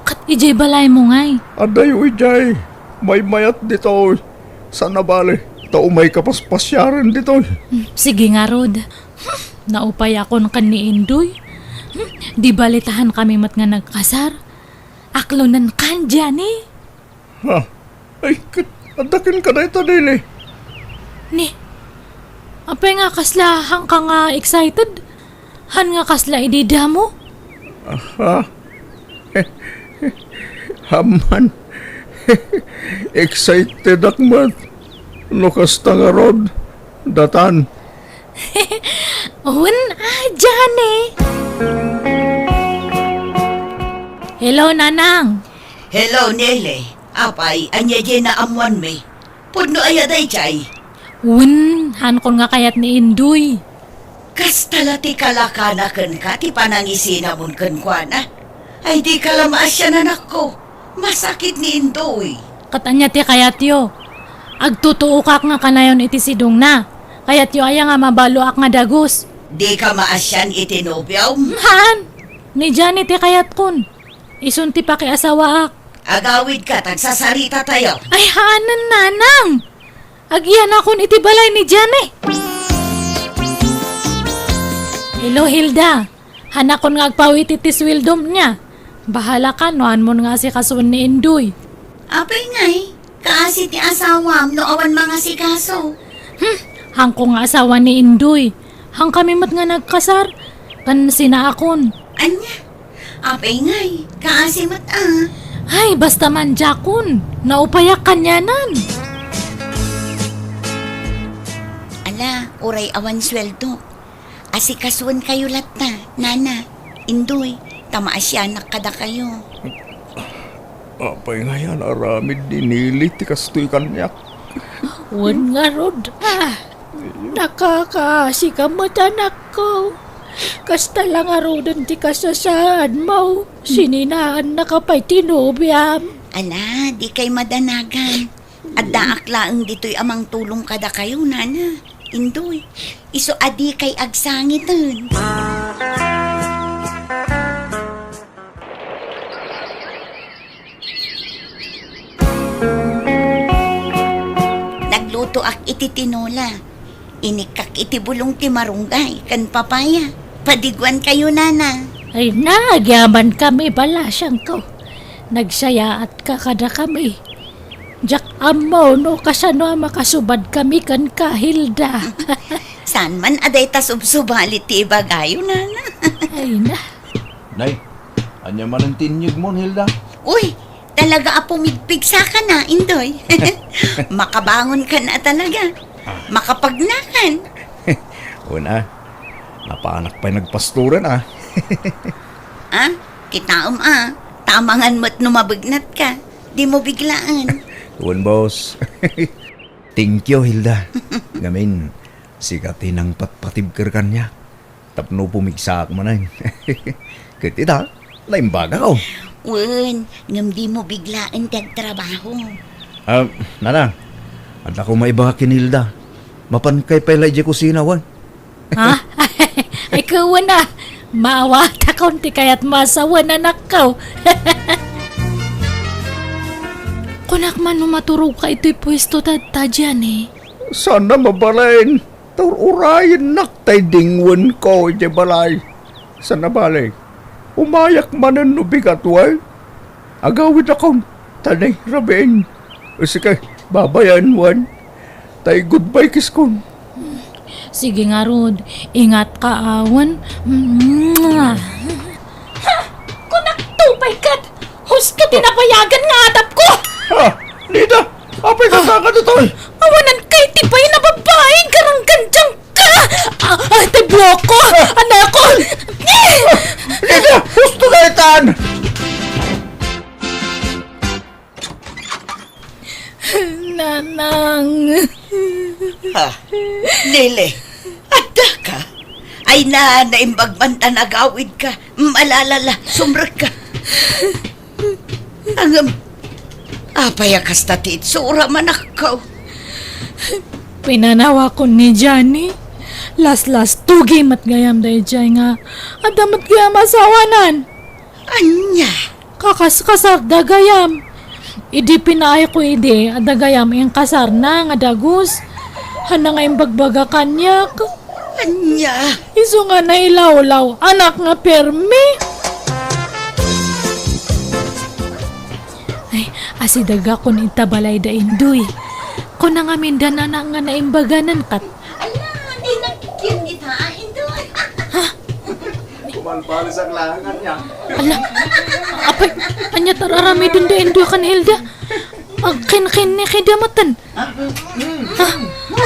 Ket idiay balaymo ngay? Addayo idiay. Maymayat ditoy. Saan a bale, ta umayka paspasiaren ditoy. Hmm, sige ngarud. Hmm, naupayakon ken ni Indoy. Hmm, di bale ta hankami met nga nagkasar. Aklonenkan, Johnny. Ha? Ay, ket, adda kenka dayta, Nelly. Ni, apay nga kasla hanka nga excited? Han nga kasla idi damo? Aha. Amman. Excitedak met. No kasta ngarud, datan. Wen, a, Johnny. Hello, Nanang. Hello, Nelly. Apay, ania diay naammoanmi? Pudno aya daydiay? Wen, hankon nga kayat ni Indoy. Kasta la ti kalakana kenka ti panangisinamon kenkuana. Ay, dika la maasian, anakko. Masakit ni Indoy. Ket ania ti kayatyo? Agtutuokak nga kanayon iti sidongna. Kayatyo aya nga mabaloak nga dagus? Dika maasian iti nobiom? Haan. Ni Johnny ti kayatkon. Isun ti pakiasawaak. Agawidka, tagsasaritatayo. Ay, haanen, Nanang! Agyanakon iti balay ni Johnny. Hello, Hilda. Hanakon nga agpawit iti sueldom nia. Bahalaka no haanmon nga asikasuen ni Indoy. Apay ngay, kaasi ti asawam no awan mangasikaso? Hmm, hanko nga asawa ni Indoy. Hankami met nga nagkasar, ken sinaakon. Ania? Apay ngay, kaasi met a. Ay, basta mandiakon. Naupayak kanianan. Ala, uray awan sueldo. Asikasuenkayo latta, Nana. Indoy, ta maasianak kadakayo. Apay ngay a naaramid ni Nili ti kastoy kaniak? Wen ngarud, ah, nakakaasika met, anakko. Kasta la ngaruden ti kasasaadmo, sininaannaka pay ti nobiam. Ala, dikay madanagan. Addaak laeng ditoy a mangtulong kadakayo, nana, indoy. Isu a dikay agsangiten. Naglutoak iti tinola. Inikkak iti bulong ti marunggay ken papaya. Padiguankayo, nana. Ay, nagyamankami, balasiangko. Nagsayaatka kadakami. Diak ammo no kasano a makasubadkami kenka, Hilda. Saan man a dayta subsubali ti ibagayo, nana. Ay na. Nay, ania manen ti inyegmon, Hilda? Uy, talaga a pumigpigsaka na, indoy. Makabangonka na talaga. Makapagnakan. Una, napanak pay nagpastoran, ah. Ah, kitaem, ah. Tamangan met no mabegnatka. Dimo biglaen. Wen, boss. Thank you, Hilda. Ngamin, sika ti nangpatpatibker kaniak tapno pumigsaak manen. Ket ita, naimbagako. Wen, ngem dimo biglaen ti agtrabaho. Ah, nana, addako maibaga ken Hilda. Mapankay pay la idiay kusina, wen? Ha? Ay, kuwen a. Maawatakon ti kayatmo a sawen, anakko. Kunak man no maturogka itoy puesto ta, ta diay, eh. Saan a mabalin. Ta ur-urayennak tay dingwenko idiay balay. Saan a bale, umayak manen no bigat, wen? Agawidakon, ta nairabiin. Sige, babayan, wen. Tay goodbye kisskon. Sige ngarud, ingatka, a, wen. Mwah! Ha! Kunakto pay ket, husto ti nabayagan nga atapko! Ha! Nida! Apay ka kaka ditoy? Awanan kay ti pay na babae, garanggan diyan ka! Ah, ah, ti buhokko! Anakon! Nida! Husto daytan! Nanang. Ha? Lele, adda ka? Ay na, naimbag man ta nagawid ka. Malalala, sumrek ka. Ngem, apay a kasta ti itsura, manakkaw? Pinanawakon ni Johnny. Laslastugi met gayam daydiay nga adda met gayam asawanan. Ania? Kakaskasarda gayam. Idi pinaayko idi, adda gayam inkasarna nga dagus. Haan nga imbagbaga kaniak. Ania? Isu nga nailawlaw, anak nga permi. Ay, asidegakon ita balay da Indoy. Kuna ngamin da nana nga naimbaganan kat. Ala, di nagkikin ita, Indoy. Ha? Kumalbalisak lang ang kanya. Ala, apay, ania ti ar-aramiden da Indoy ken Hilda? Agkinkinnikida maten. Ha?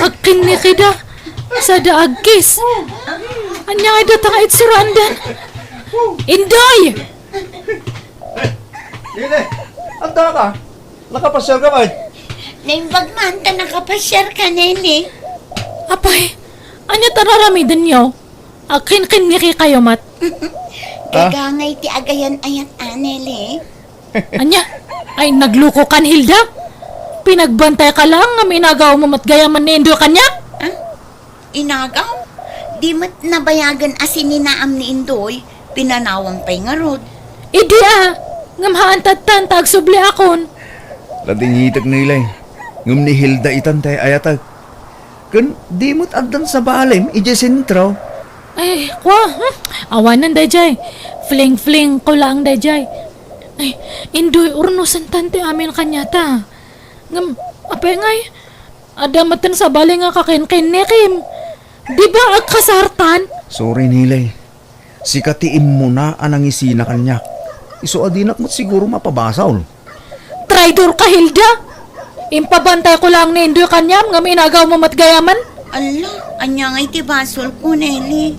Agkinnikida. Sada agkiss. Ania ngay dayta nga itsuraandan? Indoy! Lili, adda ka? Nakapasiar ka, bay? Naimbag man ta nakapasiar ka, Nelly. Apay, ania ti ar-aramidenyo? Agkinkinniki kayo met. Ah? Gagangay ti agayan-ayat, a, Nelly. Ania? Ay, nagluko kan, Hilda? Pinagbantay ka lang nga inagaw mo met gayam ni Indoy kaniak? Ah? Inagaw? Di met nabayagan a sininaam ni Indoy, pinanawam pay ngarud. Idi a, ngem haan tattan ta agsubliakon. Ladingitek, Nelly, ngem ni Hilda itan ti ay-ayatek. Ken di met addan sabalem idiay sentro. Ay, kua, hmm? Awanen daydiay. Fling-fling ko laeng daydiay. Ay, Indoy, urnosentan ti amin kaniata. Ngem, apay ngay, adda metten sabali nga kakinkinnikim. Di ba agkasartan? Sorry, Nelly. Sika ti immuna a nangisina kaniak. Isu a dinak met siguro mapabasol. Traidor ka, Hilda! Impabantay ko lang ni Indoy kaniam ngem inagaw mo met gayamen. Ala, ania ngay ti basol ko, Nelly?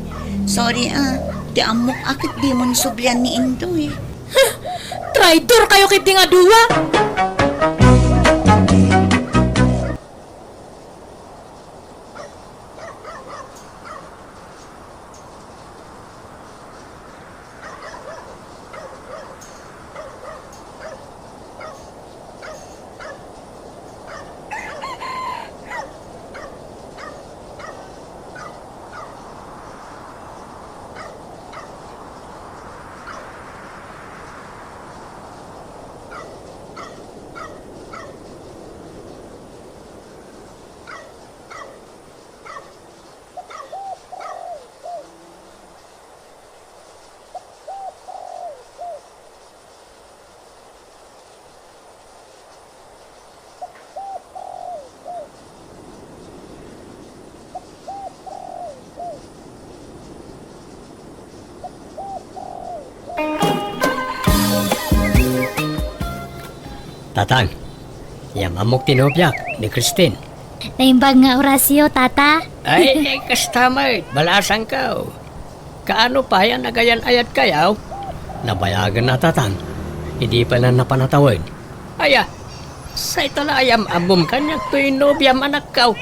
Sorry, ah. Ti ammok a ket dimon sublian ni Indoy. Traitor kayo ketdi nga dua! Tatang, yam-ammok ti nobiak, ni Christine. Naimbag nga orasyo, Tata. Ay, ay, kasta met, balasangko. Kaano pay a nagayan-ayatkayo? Nabayagen a, Tatang. Idi pay la napan a tawen. Aya, sayta la a yam-ammom kaniak toy nobiam, anakko.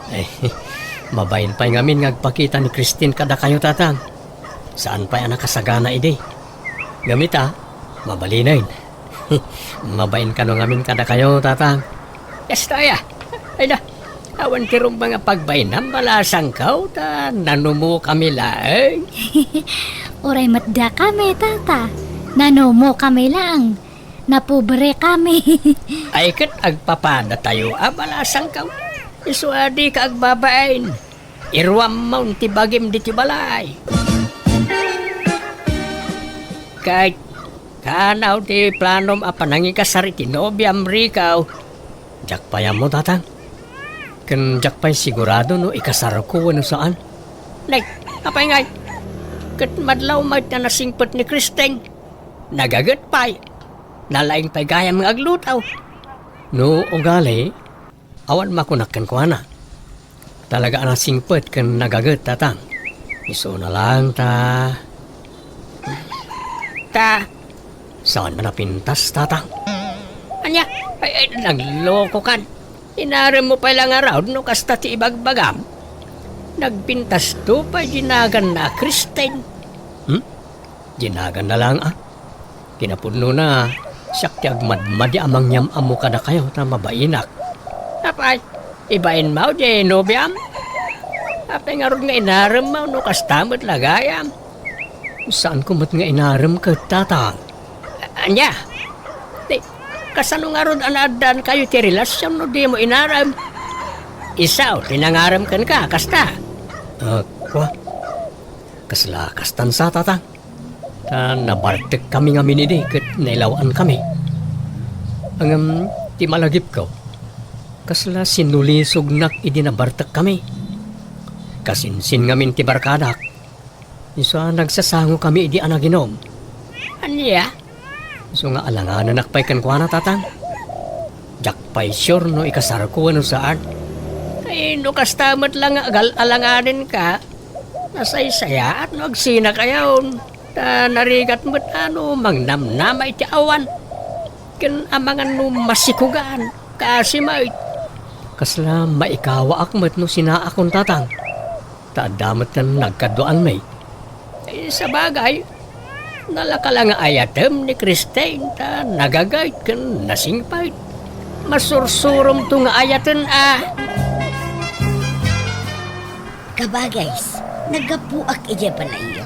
Ay, mabain pay ngamin nga agpakita ni Christine kadakayo, Tatang. Saan pay a nakasagana idi. Ngem ita, mabalinen. Mabain kano ngamin kadakayo, Tatang. Kasta aya. Ay da, awan ti rumbeng a pagbainam, balasangko, ta nanumokami laeng. Uray met dakami, Tata. Nanumokami laeng. Napobrekami. Ay ket agpapadatayo a, balasangko. Isu a dika agbabain. Iruammon ti bagim ditoy balay. Ket, kaano ti planom a panangikasar iti nobiam, Rico? Diak pay ammo, Tatang. Ken diak pay sigurado no ikasarko wenno saan. Nay, apay ngay? Ket madlaw met a nasingpet ni Christine. Nagaget pay. Nalaing pay gayam nga agluto. No ugali, awan makunak kenkuana. Talaga a nasingpet ken nagaget, Tatang. Isuna laeng ta. Ta? Saan a napintas, Tatang? Ania? Ay, ay, naglokokan. Inaremmo pay la ngarud no kasta ti ibagbagam. Nagpintasto pay dinaganna a Christine. Hmm? Dinaganna laeng a. Kinapudnona, siak ti agmadmadi a mangyam-ammo kadakayo ta mabainak. Apay, ibainmo diay nobiam? Apay ngarud nga inaremmo no kasta met la gayam? Saanko met nga inarem ket, Tatang. Ania? Ti, kasano ngarud a naaddaankayo ti relasion no dimo inarem? Isu ti nangarem kenka, kasta? Ah, kua? Kasla kastan sa, Tatang. Ta nabartekkami ngamin idi ket nailaw-ankami. Ngem ti malagipko, kasla sinulisognak idi nabartekkami. Kasinsin ngamin ti barkadak. Isu a nagsasangokami idi a naginom. Ania? Isu nga alanganenak pay kenkuana, Tatang. Diak pay sure no ikasarko wenno saan. Ay, no kasta met la nga agal-, alanganenka, nasaysayaat no agsinakayon. Ta narigat met a no mangnamnama iti awan. Ken amangan no masikugan, kaasi met. Kasla maikawaak met no sinaakon, Tatang. Ta adda met ti nagkaduaanmi. Eh, sabagay, nalaka la nga ayatem ni Christine ta nagagayt ken nasingpet. Masursuromto nga ayaten a. Kabagays, naggapuak idiay balayyo.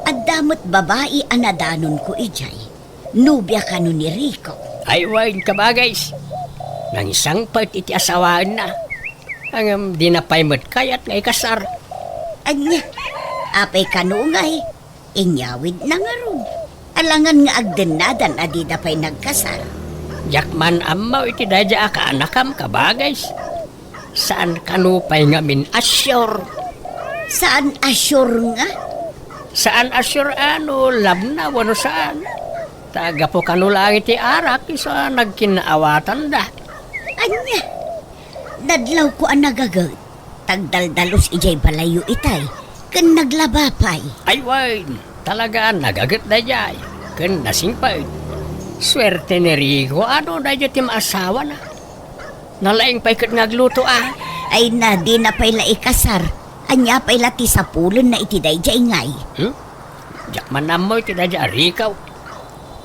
Adda met babai a nadanonko idiay. Nobia kano ni Rico. Ay, wen, kabagays. Nangsangpet iti asawaenna. Ngem dina pay met kayat nga ikasar. Ania? Apay kano ngay? Inyawidna ngarud. Alangan nga agdennadan a dida pay nagkasar. Diak man ammo iti daydiay a kaanakam, kabagays. Saan kano pay ngamin a sure? Saan a sure nga? Saan a sure a no labna wenno saan. Ta gapu kano laeng iti arak, isu a nagkinnaawatanda. Ania? Nadlawko a nagaget, tagdaldalus idiay balayyo itay, ken naglaba pay. Ay, wen, Talaga a nagaget daydiay, ken nasingpet. Suerte ni Rico a no daydiay ti maasawana. Nalaing pay ket nga agluto a. Ay na, dina pay la ikasar. Ania pay la ti sapulenna iti daydiay ngay? Hmm? Diak man ammo iti daydiay a Rico.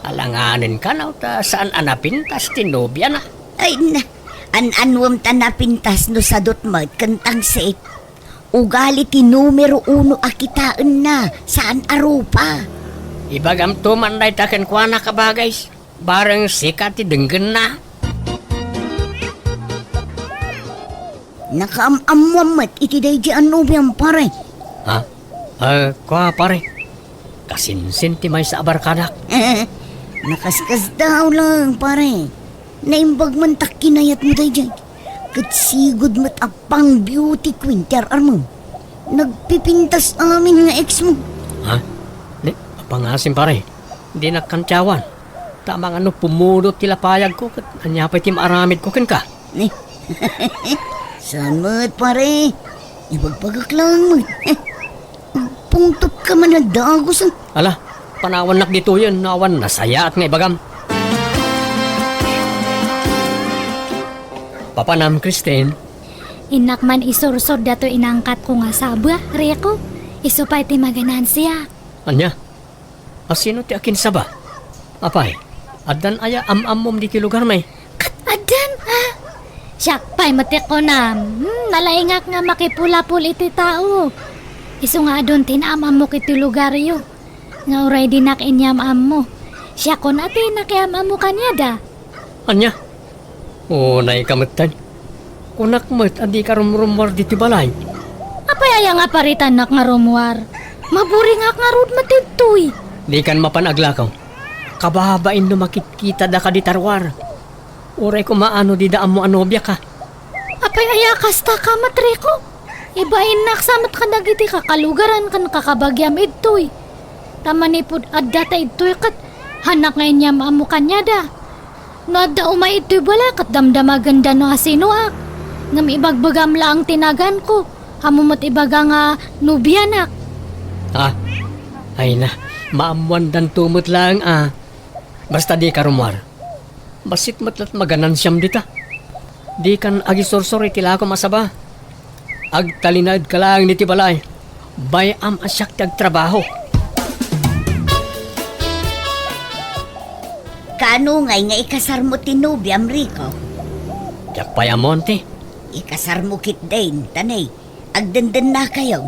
Alanganen kano ta saan a napintas ti nobiana. Ay na, an-anuem ta napintas no sadut met ken tangsit. Ugali ti numero uno a kitaenna, saan a rupa. Ibagamto man dayta kenkuana, kabagis. Bareng sika ti denggenna. Nakaam-ammoam met iti daydiay a nobiam, pare. Ha? Eh, kua, pare. Kasinsin ti maysa a barkadak. Nakaskasdaaw lang, pare. Naimbag man ta kinayatmo daydiay. Ket sigud met a pang beauty queen ti ar-armem. Nagpipintas amin nga ex mo. Ha? Ni, apangasim, pare. Dinak kantiawan. Ta amangan no pumudot ti lapayagko ket ania pay ti maaramidko kenka? Ni. Saan met, pare? Ibagbagak lang met. Pungtot ka man a dagus, ah. Ala, panawannak ditoyen no awan nasayaat nga ibagam. Papanam, Christine? Innak man isursor dato inangkatko nga saba, Rico. Isu pay ti maganansiak. Ania? Asino ti akinsaba? Apay, addan aya am-ammom ditoy lugarmi? Ket addan, a? Siak pay met ti kunam. Hmm, nalaingak nga makipulapol iti tao. Isu nga adun ti naam-ammok iti lugaryo. Nga uray dinak inyam-ammo. Siakon a ti nakiam-ammo kaniada. Ania? Unayka metten. Kunak met a dika rumrumuar ditoy balay. Apay aya nga paritannak nga rumuar? Maburingak ngarud met ditoy. Dikan mapan aglakaw. Kababain no makitkitada kadi ta ruar. Uray koma a no dida ammo a nobiaka. Apay aya kasta ka, Matriko? Ibainnak sa met kadagiti kakalugaran ken kakabagiam idtoy. Ta manipud adda ta idtoy ket hanak nga inyam-ammo kaniada. No adda umay idtoy balay ket damdamagenda no asinoak. Ngem ibagbagam laeng ti naganko. Ammo met ibaga nga nobianak. Ah, ay na, maammoandanto met laeng a. Basta dika rumuar. Bassit met la't maganansiam dita. Dikan agisursor iti lakom a saba. Agtalinaedka laeng ditoy balay. Bay-am a siak ti agtrabaho. Kaano ngay nga ikasarmo ti nobiam, Rico? Diak pay ammo, anti. Ikasarmo ketdin, ta ne, agdendennakayo.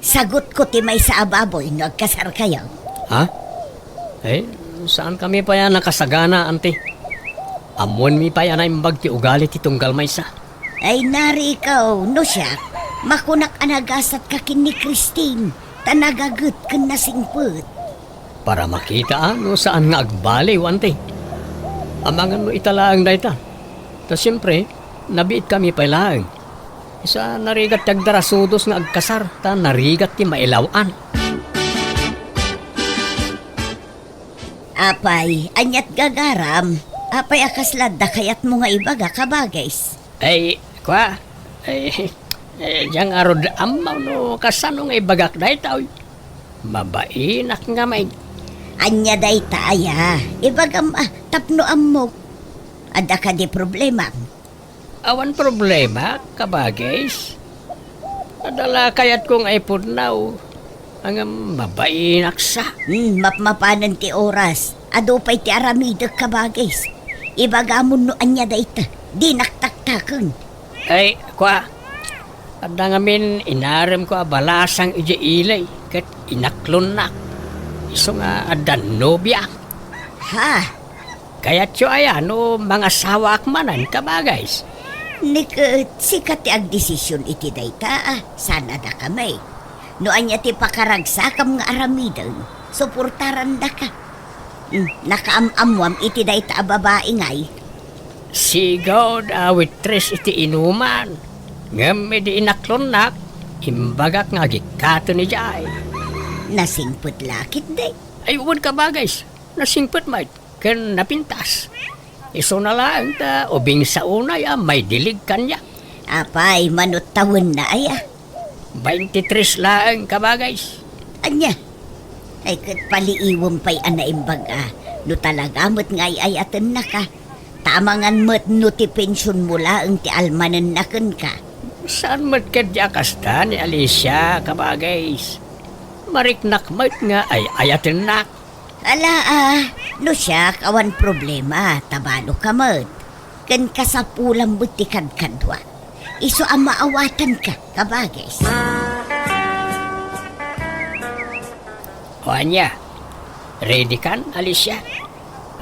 Sagutko ti maysa a baboy no agkasarkayo. Ha? Eh, saankami pay a nakasagana, anti. Ammoenmi pay a naimbag ti ugali ti tunggal maysa. Ay, nari ikaw, no siak, makunak a nagasatka ken ni Christine, ta nagaget ken nasingpet. Para makita a no saan nga agbaliw, anti. Amangan no ita laeng dayta. Ta siempre, nabiitkami pay laeng. Isu a narigat ti agdarasudos nga agkasar, ta narigat ti mailaw-an. Apay, aniat gagaram? Apay a kasla adda kayatmo nga ibaga, kabagis? Ay, kua, ay, eh, diak ngarud ammo no kasano nga ibagak dayta, oy. Mabainak ngamin. Ania dayta aya? Ibagam a, tapno ammok. Adda kadi problema? Awan problema, kabagis. Adda la kayatko nga ipudnaw. Ngem mabainak sa. Hmm, mapmapanen ti oras. Adu pay ti aramidek, kabagis. Ibagamon no ania dayta. Dinak taktaken. Ay, kua. Adda ngamin inaremko a balasang idiay ili, ket inaklonnak. Isu nga adda nobiak. Ha? Kayatyo aya no mangasawaak manen, kabagis? Ni ket, sika ti agdesision iti dayta, a, saan a dakami. No ania ti pakaragsakam nga aramiden, suportarandaka. Hmm, nakaam-ammoam iti dayta a babai ngay? Sigud a waitress iti inuman. Ngem idi inaklonnak, imbagak nga agikkaten idiay. Nasingpet la ketdi? Ay, wen, kabagis. Nasingpet met ken napintas. Isuna laeng ta ubing sa unay a maidilig kaniak. Apay, manut tawenna aya? Baintitres laeng, kabagis. Ania? Ay, ket paliiwem pay a naimbag a no talaga met nga ay-ayatennaka. Ta amangan met no ti pensionmo laeng ti almanenna kenka. Saan met ketdi a kasta ni Alicia, kabagis. Mariknak met nga ay-ayatennak. Ala, ah, no siak, awan problema, ta balo ka met. Ken kasapulam met ti kadkadua. Isu a maawatanka, kabagis. O ania, ready kan, Alicia?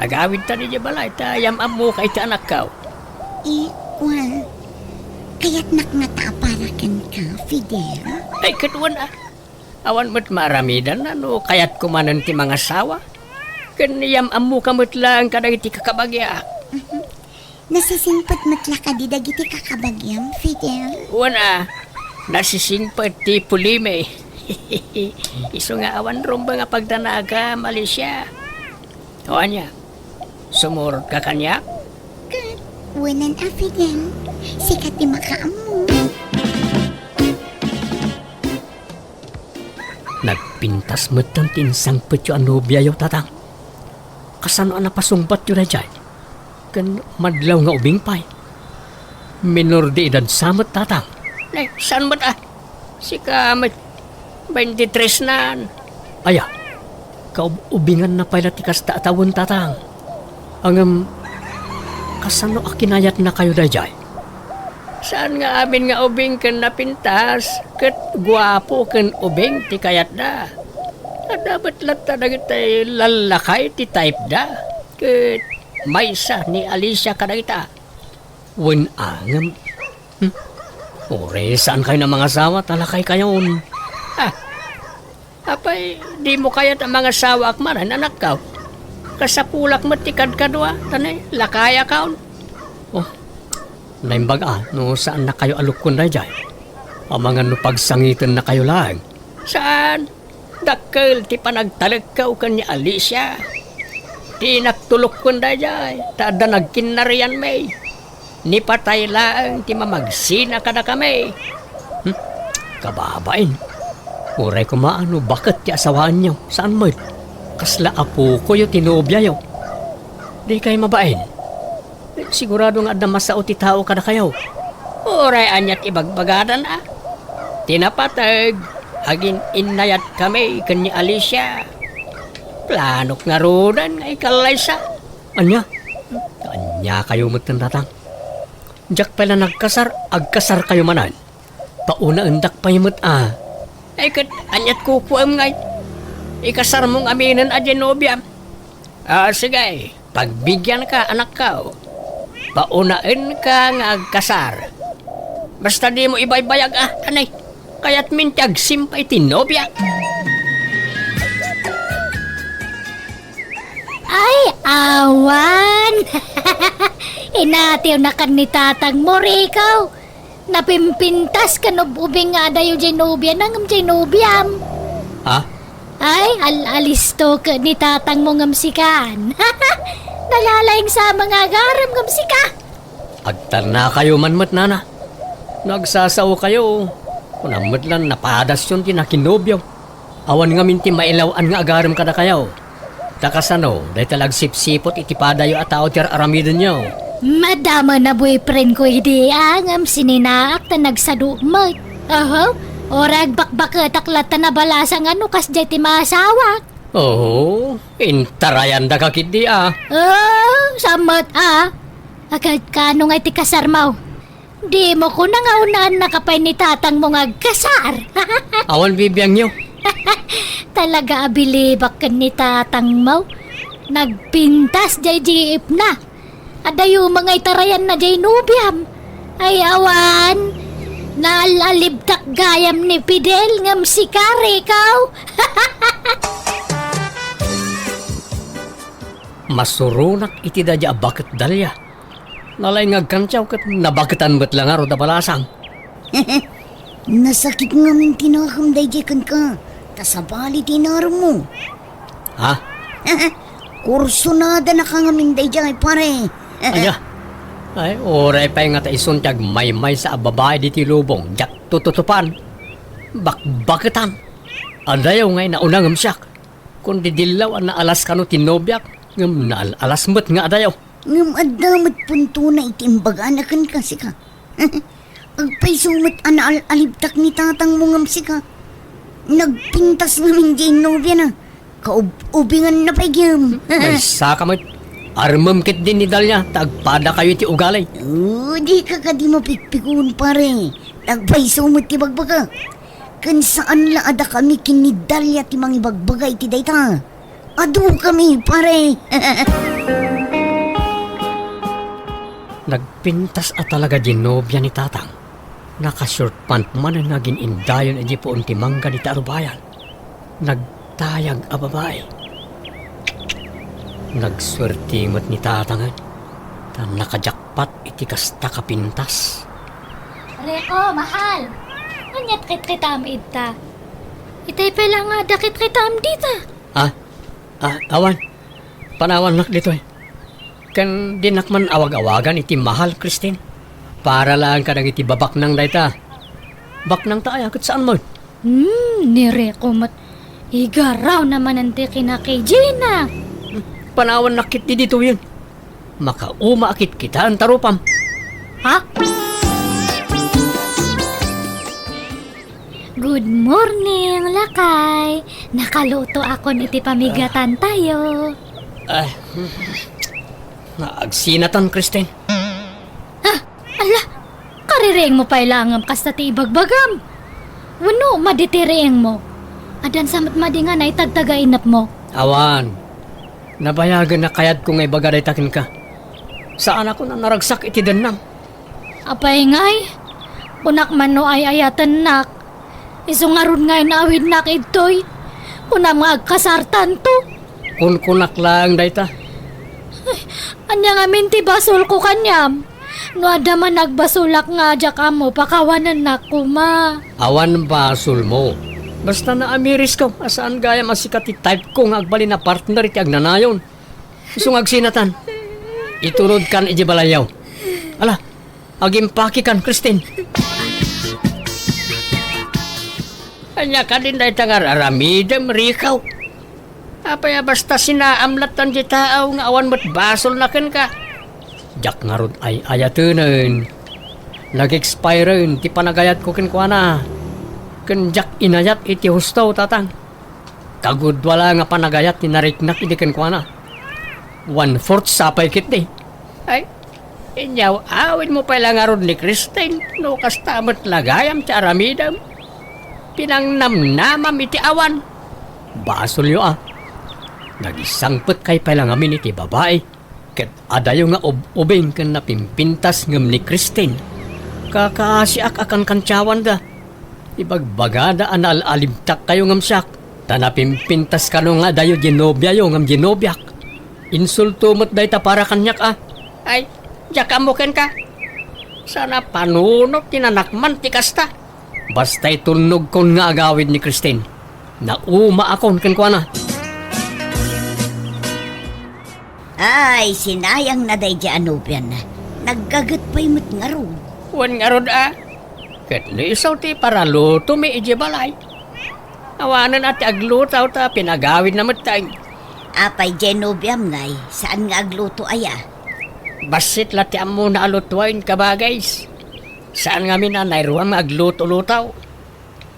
Agawidta idiay balay, ta yam-ammoka iti anakko. Eh, well, kayatnak ngata a para kenka, Fidel. Ay, ket wen a. Awan met maaramidanna no kayatko manen ti mangasawa. Ken yam-ammoka met laeng kadagiti kakabagiak. Mhm. Nasisingpet met la kadi dagiti kakabagiam, Fidel? Wen a, nasisingpet ti pulimi. Isu nga awan rumbeng a pagdanagam, Alicia. O ania, sumurotka kaniak? Ket, wenan a, Fidel, sika ti makaammo. Nagpintas metten ti insangpetyo a nobiayo, Tatang. Kasano a napasungbatyo daydiay? Ken madlaw nga ubing pay. Minor de edad sa met, Tatang. Nay, saan met a? Sika met, twenty-three nan. Aya, kaub-ubinganna pay la ti kasta a tawen, Tatang. Ngem, kasano a kinayatnakayo daydiay? Saan nga amin nga ubing ken napintas, ket guapo ken ubing ti kayatda. Adda met latta dagiti lallakay ti typeda, ket maysa ni Alicia kadagita. Wen a ngem, hmm? Uray saankayon a mangasawa, ta lakaykayon. Ah, apay, dimo kayat a mangasawaak manen, anakko? Kasapulak met ti kadkadua, ta ne, lakayakon. Oh, naimbag a, no saannakayo a lukkon daydiay. Amangan no pagsangitennakayo laeng. Saan? Dakkel ti panagtalekko ken ni Alicia. Ti naktulukken daydiay, ta adda nagkinnarianmi. Ni patay laeng ti mamagsina kadakami. Hmm? Kababain. Uray koma a no baket ti asawaanyo, saan met? Kasla apokoyo ti nobiayo. Dikay mabain. Sigurado nga adda masao ti tao kadakayo. Uray ania ti ibagbagadan a. Ti napateg, agin-innayat kami ken ni Alicia. Planok ngaruden nga ikallaysa. Ania? Ania kayo met, Tatang? Diak pay la nagkasar, agkasar kayo manen. Paunaendak pay met a. Ay, ket aniat kukuam ngay? Ikasarmo ngaminen a diay nobiam. Ah, sige, pagbigianka, anakko. Paunaenka nga agkasar. Basta dimo ibaybayag, ah, anay. Kayatmin ti agsimpa iti nobia. Ay, awan! Inatiwnakan ni tatangmo, Rico. Napimpintas ken ub-ubing nga adayo diay nobiana ngem diay nobiam. Ha? Ay, al-alisto ket ni tatangmo ngem sikan. Nalalaing sa mga agarem ngem sika. Agtannakayo man met, nana. No agsasaokayo, kunam met lan napadasyon ti nakinobio. Awan ngamin ti mailaw-an nga agarem kadakayo. Ta kasano, dayta la agsipsiput iti padayo a tao ti ar-aramidenyo? Madama na boyfriend ko idi, a, ngem sininaak ta nagsado met. Aha, uray agbakbaketak latta nabalasang a no kasdiay ti maasawak. Oo, intarayandaka ketdi, a. Ah, sa met, a. Agkano ngay ti kasarmo? Dimo kuna nga unaennaka pay ni tatangmo nga agkasar. Awan bibiangyo. Talaga a bilibak ken ni tatangmo. Nagpintas diay jeepna. Adayo nga itarayanna diay nobiam. Ay, awan. Naal-alibtak gayam ni Fidel ngem sika, Rico. Masuronak iti daydiay a baket, Dalia. Nalaing nga agkantiaw ket nabaketan met la ngarud a balasang. Nasakit ngamin ti nakem daydiay kenka, ta sabali ti inaremmo. Ha? Kursonadanaka ngamin daydiay, pare. Ania? Ay, uray pay ngata isun ti agmaymaysa a babai ditoy lubong, diak tututupan. Bakbaketan. Adayo nga inauna ngem siak. Kundi dillaw a naalas kano ti nobiak, ngem naal-alas met nga adayo. Ngem adda met puntona iti imbagana kenka, sika. Agpayso met a naal-alibtak ni tatangmo ngem sika. Nagpintas ngamin diay nobiana. Kaub-ubinganna pay gem. Maysaka met. Armem ketdi ni Dalia, ta agpadakayo iti ugali. O, dika kadi mapikpikon, pare. Agpayso met ti bagbagak. Ken saan la a dakami ken ni Dalia ti mangibagbaga iti dayta. Adukami, pare. Nagpintas a talaga diay nobia ni Tatang. Naka-short pant manen nga agin-indayon idiay puon ti mangga dita a rubayan. Nagtayag a babai. Nagsuerte met ni Tatang, ta naka-jackpot iti kasta a pintas. Rico, mahal! Aniat kitkitaem ita? Itay pay la nga adda kitkitaem dita. Ah, ah, awan. Panawannak ditoy. Ken dinak man awag-awagan iti mahal, Christine. Para laeng kadagiti babaknang dayta. Baknangta aya ket saan met? Hmm, ni Rico met. Igarawna manen ti kinakijina. Panawannak ketdi ditoyen. Makauma a kitkitaenta rupam. Ha? Good morning, lakay. Nakalutoakon iti pamigatantayo. Ah, hmm. Agsinatan, Christine. Ah, ala, kaririingmo pay laeng ngem kasta ti ibagbagam. Wenno, madi ti riingmo? Addan sa met madi nga naitagtagainepmo? Awan. Nabayagen a kayatko nga ibaga dayta kenka. Saanakon a naragsak iti dennam. Apay ngay? Kunak man no ay-ayatennak. Isu ngarud ngay naawidnak idtoy. Kunam nga agkasartanto. Kunkunak laeng dayta. Ay, ania ngamin ti basolko kaniam? No adda man agbasolak nga diak ammo, pakawanennak koma. Awan basolmo. Basta naamirisko a saan gayam a sika ti type ko nga agbalin a partner iti agnanayon. Isu nga agsinatan. Iturod kan iti balayyo. Ala, agimpake kan, Christine. Ania kadin dayta nga ar-aramidem, Rico? Apay a basta sinaam lattan ti tao nga awan met basolna kenka? Diak ngarud ay-ayatenen. Nag-expiren ti panagayatko kenkuana. Ken diak inayat iti husto, Tatang. Kagudua la nga panagayat ti nariknak idi kenkuana. One-fourth sa pay ketdi. Ay, inyaw-awidmo pay la ngarud ni Christine no kasta met la gayam ti aramidem. Pinangnamnamam iti awan. Basolyo a. Nagisangpetkay pay la ngamin iti babai. Ket adayo nga ub-ubing ken napimpintas ngem ni Christine. Kakaasiak a kankantiawanda. Ibagbagada a naal-alibtakkayo ngem siak, ta napimpintas kano nga adayo diay nobiayo ngem diay nobiak. Insulto met dayta para kaniak a. Ay, diak ammo kenka. Saan a panunot ti nanakman ti kasta. Basta itulnogkon nga agawid ni Christine, naumaakon kenkuana. Ay, sinayangna daydiay a nobianna. Naggaget pay met ngarud. Wen ngarud a. Ket no isu ti paralutomi idiay balay. Awanen a ti agluto ta pinagawidna met tay. Apay diay nobiam ngay, saan nga agluto aya? Bassit la ti ammona a lutoen, kabagays. Saan ngamin a nairuam nga agluto-luto.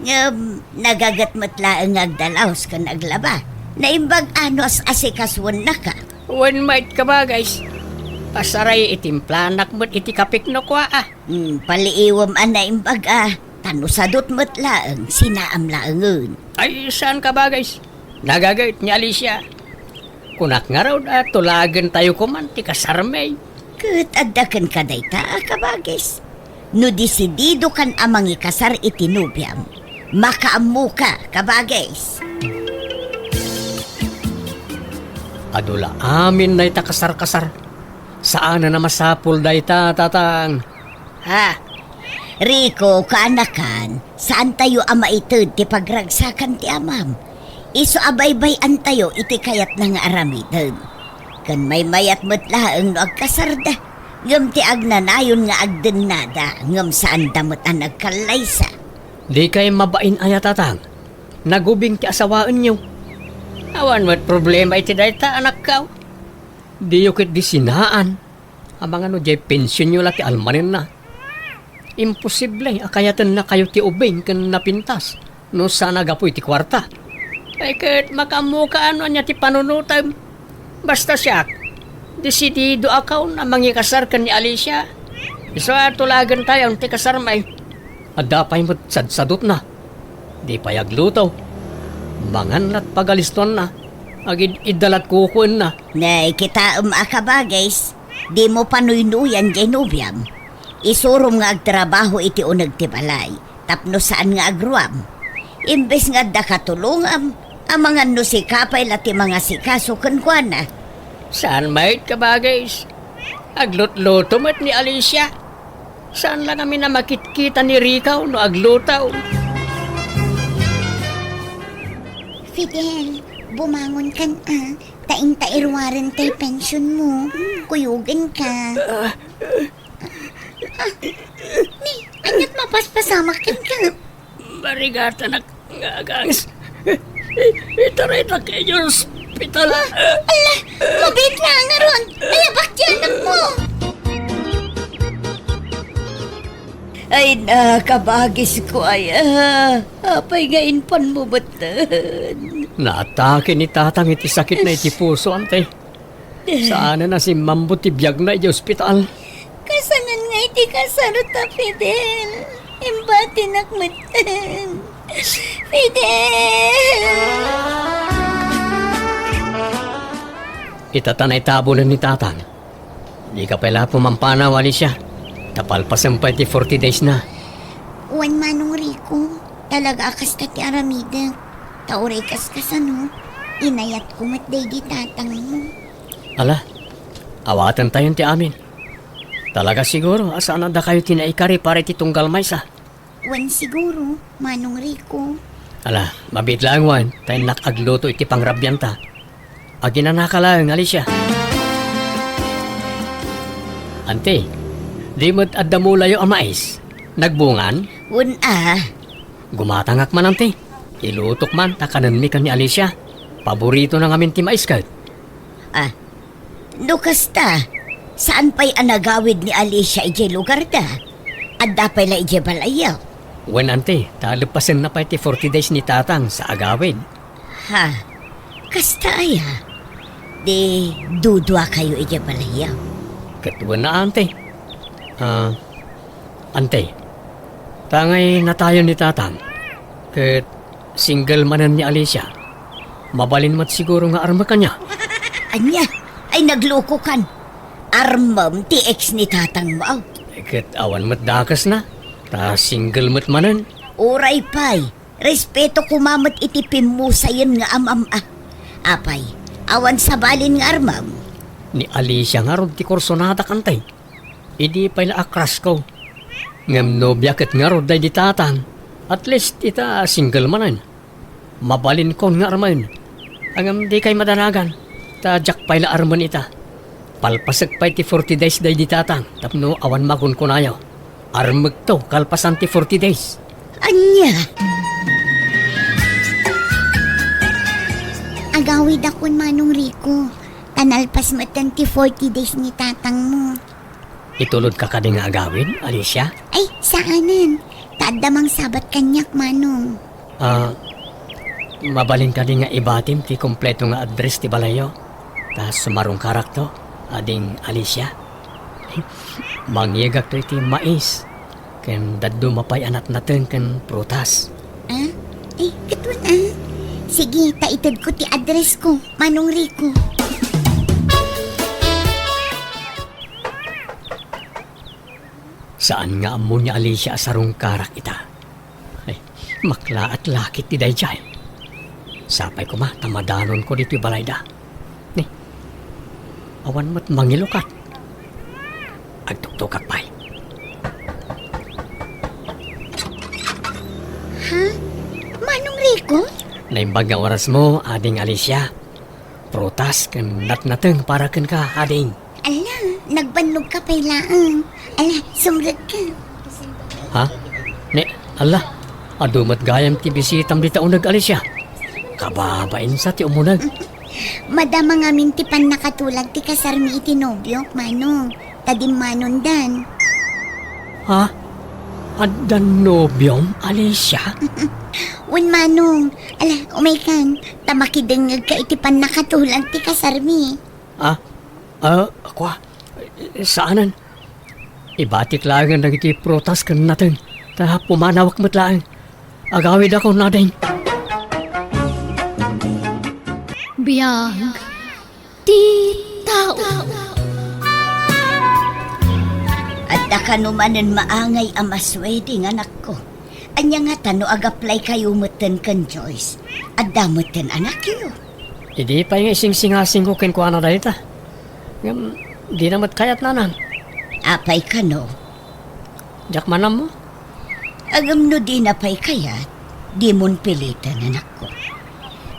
Ngem, nagaget met laeng nga agdalaos ken aglaba. Naimbag a no as-asikasuennaka. Wen met, kabagays. Pasaray itimplanak met iti kapikno kua a. Hmm, paliiwem a naimbag a. Ta no sadut met laeng, sinaam laengen. Ay, saan, kabagays. Nagaget ni Alicia. Kunak ngarud a tulagentayo koman ti kasarmi. Ket adda kenka dayta a kabagis. No desididokan a mangikasar iti nobiam, makaammoka, kabagis. Adu la amin dayta kasar-kasar. Saanen a masapul dayta, Tatang. Ha? Rico, kaanakan, saantayo a maited ti pagragsakan ti amam. Isu a baybay-antayo iti kayatna nga aramiden. Ken maymayat met laeng no agkasarda, ngem ti agnanayon nga agdennada, ngem saanda met a nagkallaysa. Dikay mabain aya, Tatang? Nagubing ti asawaenyo. Awan met problema iti dayta, anakkaw. Diyo ketdi sinaan. Amangan no diay pensionyo la ti almanenna. Imposible a kayatennakayo ti ubing ken napintas no saan a gapu iti kuarta. Ay ket makaammoka no ania ti panunotem. Basta siak, desididoak a mangikasar ken ni Alicia. Isu a tulagentayon ti kasarmi. Adda pay met sadsadutna. Di pay agluto. Mangan lat pagalistoanna. Agid-idda lat kukuenna. Nay, kitaem a kabagis, dimo panuynuyan diay nobiam. Isurom nga agtrabaho iti uneg ti balay, tapno saan nga agruam. Imbes nga adda katulongam, amangan no sika pay la ti mangasikaso kenkuana. Saan met, kabagis? Aglutluto met ni Alicia. Saan la ngamin a makitkita ni Rico no agluto? Fidel, bumangon kan a, ta inta iruaren tay pension mo. Kuyogen ka. Ah, ni, aniat mapaspasamak kenka? Marigatanak nga aganges. Itaratak idiay ospital. Ah, ala, mabiit nga ngarud. Ay, abak ti anak mo. Ay, nakabagis ko, ay, ah, apay nga inpan mo baten? Naatake ni tatang iti sakit na iti puso, ante. Saanen a simmambut ti biagna idiay ospital. Kasanen nga iti kasarta, Fidel. Imbatinak metten. Fidel! Ita ta naitabunen ni tatang. Dika pay la pumampanaw, Alicia. Ta palpasen pay ti forty days na. Wen, Manong Rico, talaga a kasta ti aramidek. Ta uray kaskasano, inayatko met daydi tatangmo. Ala, awatentayon ti amin. Talaga siguro a saan a dakayo ti naikari para iti tunggal maysa. Wen siguro, Manong Rico. Ala, mabiit laeng wen, ta innak agluto iti pangrabianta. Aginanaka laeng, Alicia. Ante, di met adda mulayo a mais? Nagbungan? Wen a. Gumatangak man, ante. Ilutok man ta kanenmi ken ni Alicia. Paboritona ngamin ti mais ket. Ah, no kasta, saan pay a nagawid ni Alicia idiay lugarda? Adda pay la idiay balayyo? Wen, ante, ta leppasenna pay ti forty days ni tatang sa agawid. Ha? Kasta aya? Di duduakayo idiay balayyo? Ket wen a, ante. Ah, ante, ta ngay natayon ni tatang, ket single manen ni Alicia. Mabalin met siguro nga armek ania. Ania? Ay, naglukokan. Armem ti ex ni tatangmo. Ket awan met dakesna, ta single met manen. Uray pay, respeto koma met iti pimmusayen nga amam a. Apay, awan sabalin nga armem? Ni Alicia ngarud ti kursonadak, ante. Idi pay la a crush ko. Ngem nobia ket ngarud daydi tatang. At least ita single manen. Mabalinkon nga armen. Ngem dikay madanagan, ta diak pay la armen ita. Palpasek pay ti forty days daydi tatang tapno awan makunkunayo. Armekto kalpasan ti forty days. Ania? Agawidakon, Manong Rico. Ta nalpas metten ti forty days ni tatangmo. Itulodka kadi nga agawid, Alicia? Ay, saanen. Ta adda mangsabat kaniak, Manong. Ah, mabalin kadi nga ibatim ti kompleto nga address ti balayyo? Ta sumarungkarakto, ading Alicia. Mangyegakto iti mais, ken dadduma pay a natnateng ken prutas. Ah? Ay, ket wen a. Sige, ta itedko ti address ko, Manong Rico. Saan nga ammo ni Alicia a sarungkarak ita? Ay, maklaat lakit ti daydiay. Sapay koma ta madanonko ditoy balayda. Ni, awan met mangilukat. Agtuktokak pay. Ha? Manong Rico? Naimbag nga orasmo, Ading Alicia. Prutas ken natnateng para kenka, ading. Ala, nagbannogka pay laeng. Ala, sumrekka. Ha? Ne, ala, adu met gayam ti bisitam dita uneg, Alicia. Kababain sa ti umuneg. Madama ngamin ti pannakatulag ti kasarmi iti nobiok, Manong. Ta dimmanondan. Ha? Addan nobiom, Alicia? Wen, Manong. Ala, umaykan. Ta makidengngegka iti pannakatulag ti kasarmi. Ah? Ah, kua? Saanen. Ibatik laengen dagiti prutas ken nateng, ta pumanawak met laeng. Agawidakon, Nading. Biag ti tao. Adda kano manen maangay a maswedding, anakko. Ania ngata no agaplaykayo metten ken Joyce? Adda metten anakyo. Idi pay nga isingsingasingko kenkuana dayta. Ngem dina met kayat, Nanang. Apay kano? Diak manammo. Ngem no dina pay kayat, dimon piliten, anakko.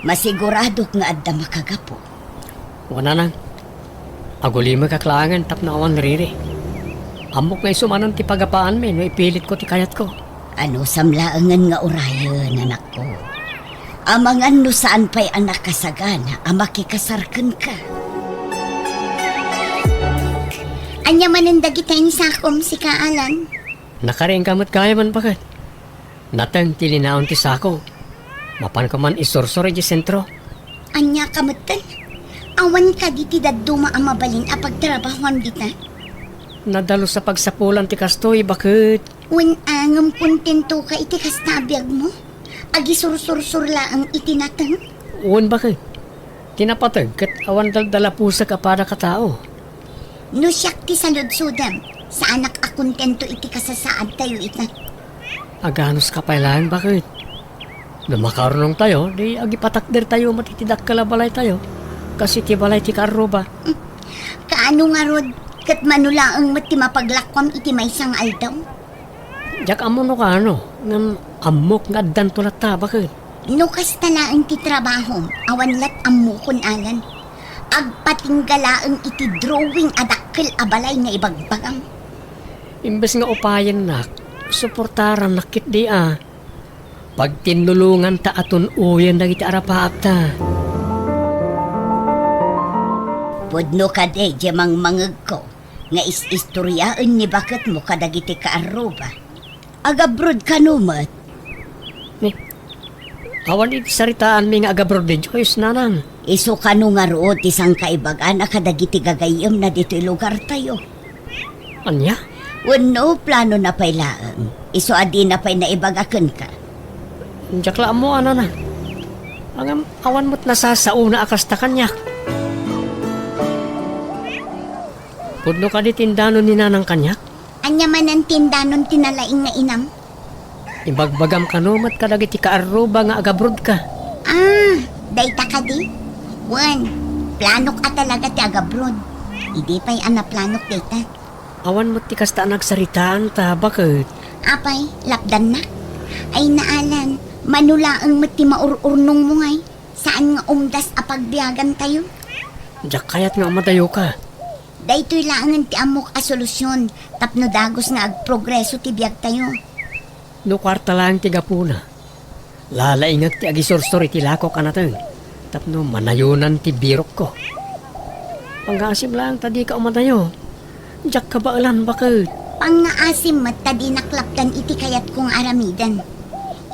Masiguradok nga adda makagapu. Wen, Nanang. Agulimekak laengen tapno awan riri. Ammok nga isu manen ti pagapaanmi no ipilitko ti kayatko. Anusam laengen nga urayen, anakko. Amangan no saan pay a nakasagana a makikasar kenka. Ania manen dagita insakom, sika, Alan? Nakariingka met gayamen, baket. Nateng ti linaon ti sako. Mapanko man isursor idiay sentro. Ania ka metten? Awan kadi ti dadduma a mabalin a pagtrabahoam dita? Nadalus a pagsapulan ti kastoy, baket. Wen, ngem kontentoka iti kasta a biagmo? Agisursursor laeng iti nateng? Wen, baket. Ti napateg ket awan daldalapusek a padak a tao. No siak ti saludsodem, saanak a kontento iti kasasaadtayo ita. Aganuska pay laeng, baket. No makaurnongtayo, di agipatakdertayo met iti dakkel a balaytayo, kas iti balay ti kaarruba. Kaano ngarud, ket mano laeng met ti mapaglakoam iti maysa nga aldaw? Diak ammo no kaano, ngem ammok nga addanto latta, baket. No kasta laeng ti trabahom, awan lat ammokon, Alan. Agpatingga laeng iti drawing a dakkel a balay nga ibagbagam. Imbes nga upayennak, suportarannak ketdi a. Pagtinnulonganta a tun-oyen dagiti arapaapta. Pudno kadi diay mangmangegko nga is-istoriaen ni baketmo kadagiti kaarruba. Agabroad kano met? Ni, awan iti saritaanmi nga agabroad ni Joyce, Nanang. Isu kano ngarud ti sangkaibagana kadagiti gagayyemna ditoy lugartayo? Ania? Wenno, planona pay laeng. Isu a dina pay naibaga kenka. Diak la ammo, Nanang. Ngem awan met nasasaona a kasta kaniak. Pudno kadi ti indanon ni Nanang kaniak? Ania manen ti indanon ti nalaing nga inam? Ibagbagam kano met kadagiti kaarruba nga agabrodka? Ah, dayta kadi? Wen, planok a talaga ti agabroad. Idi pay a naplanok dayta. Awan met ti kasta a nagsaritaanta, baket. Apay, lapdannak? Ay, Alan, mano laeng met ti maur-urnongmo ngay? Saan nga umdas a pagbiagantayo? Diak kayat nga umadayoka. Daytoy laengen ti ammok a solusion tapno dagus nga agprogreso ti biagtayo. No kuarta laeng ti gapuna, lalaingek ti agisursor iti lakok a nateng tapno manayonan ti birokko. Pangngaasim laeng ta dika umadayo. Diak kabaelan, baket. Pangngaasim met ta dinak lapdan iti kayatko nga aramiden.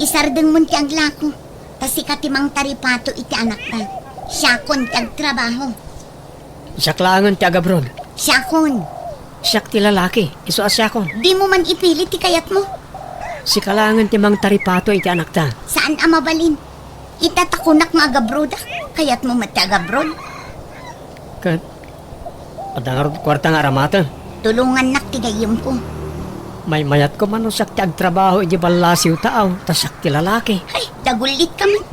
Isardengmon ti aglako, ta sika ti mangtaripato iti anakta. Siakon ti agtrabaho. Siak laengen ti agabroad. Siakon. Siak ti lalaki, isu a siakon. Dimo man ipili ti kayatmo. Sika laengen ti mangtaripato iti anakta. Saan a mabalin. Ita ta kunak nga agabroadak, kayatmo met ti agabroad? Ket adda ngarud kuarta nga aramaten? Tulongannak ti gayyemko. Maymayatko man no siak ti agtrabaho iti ballasiw taaw, ta siak ti lalaki. Ay, dagullitka met.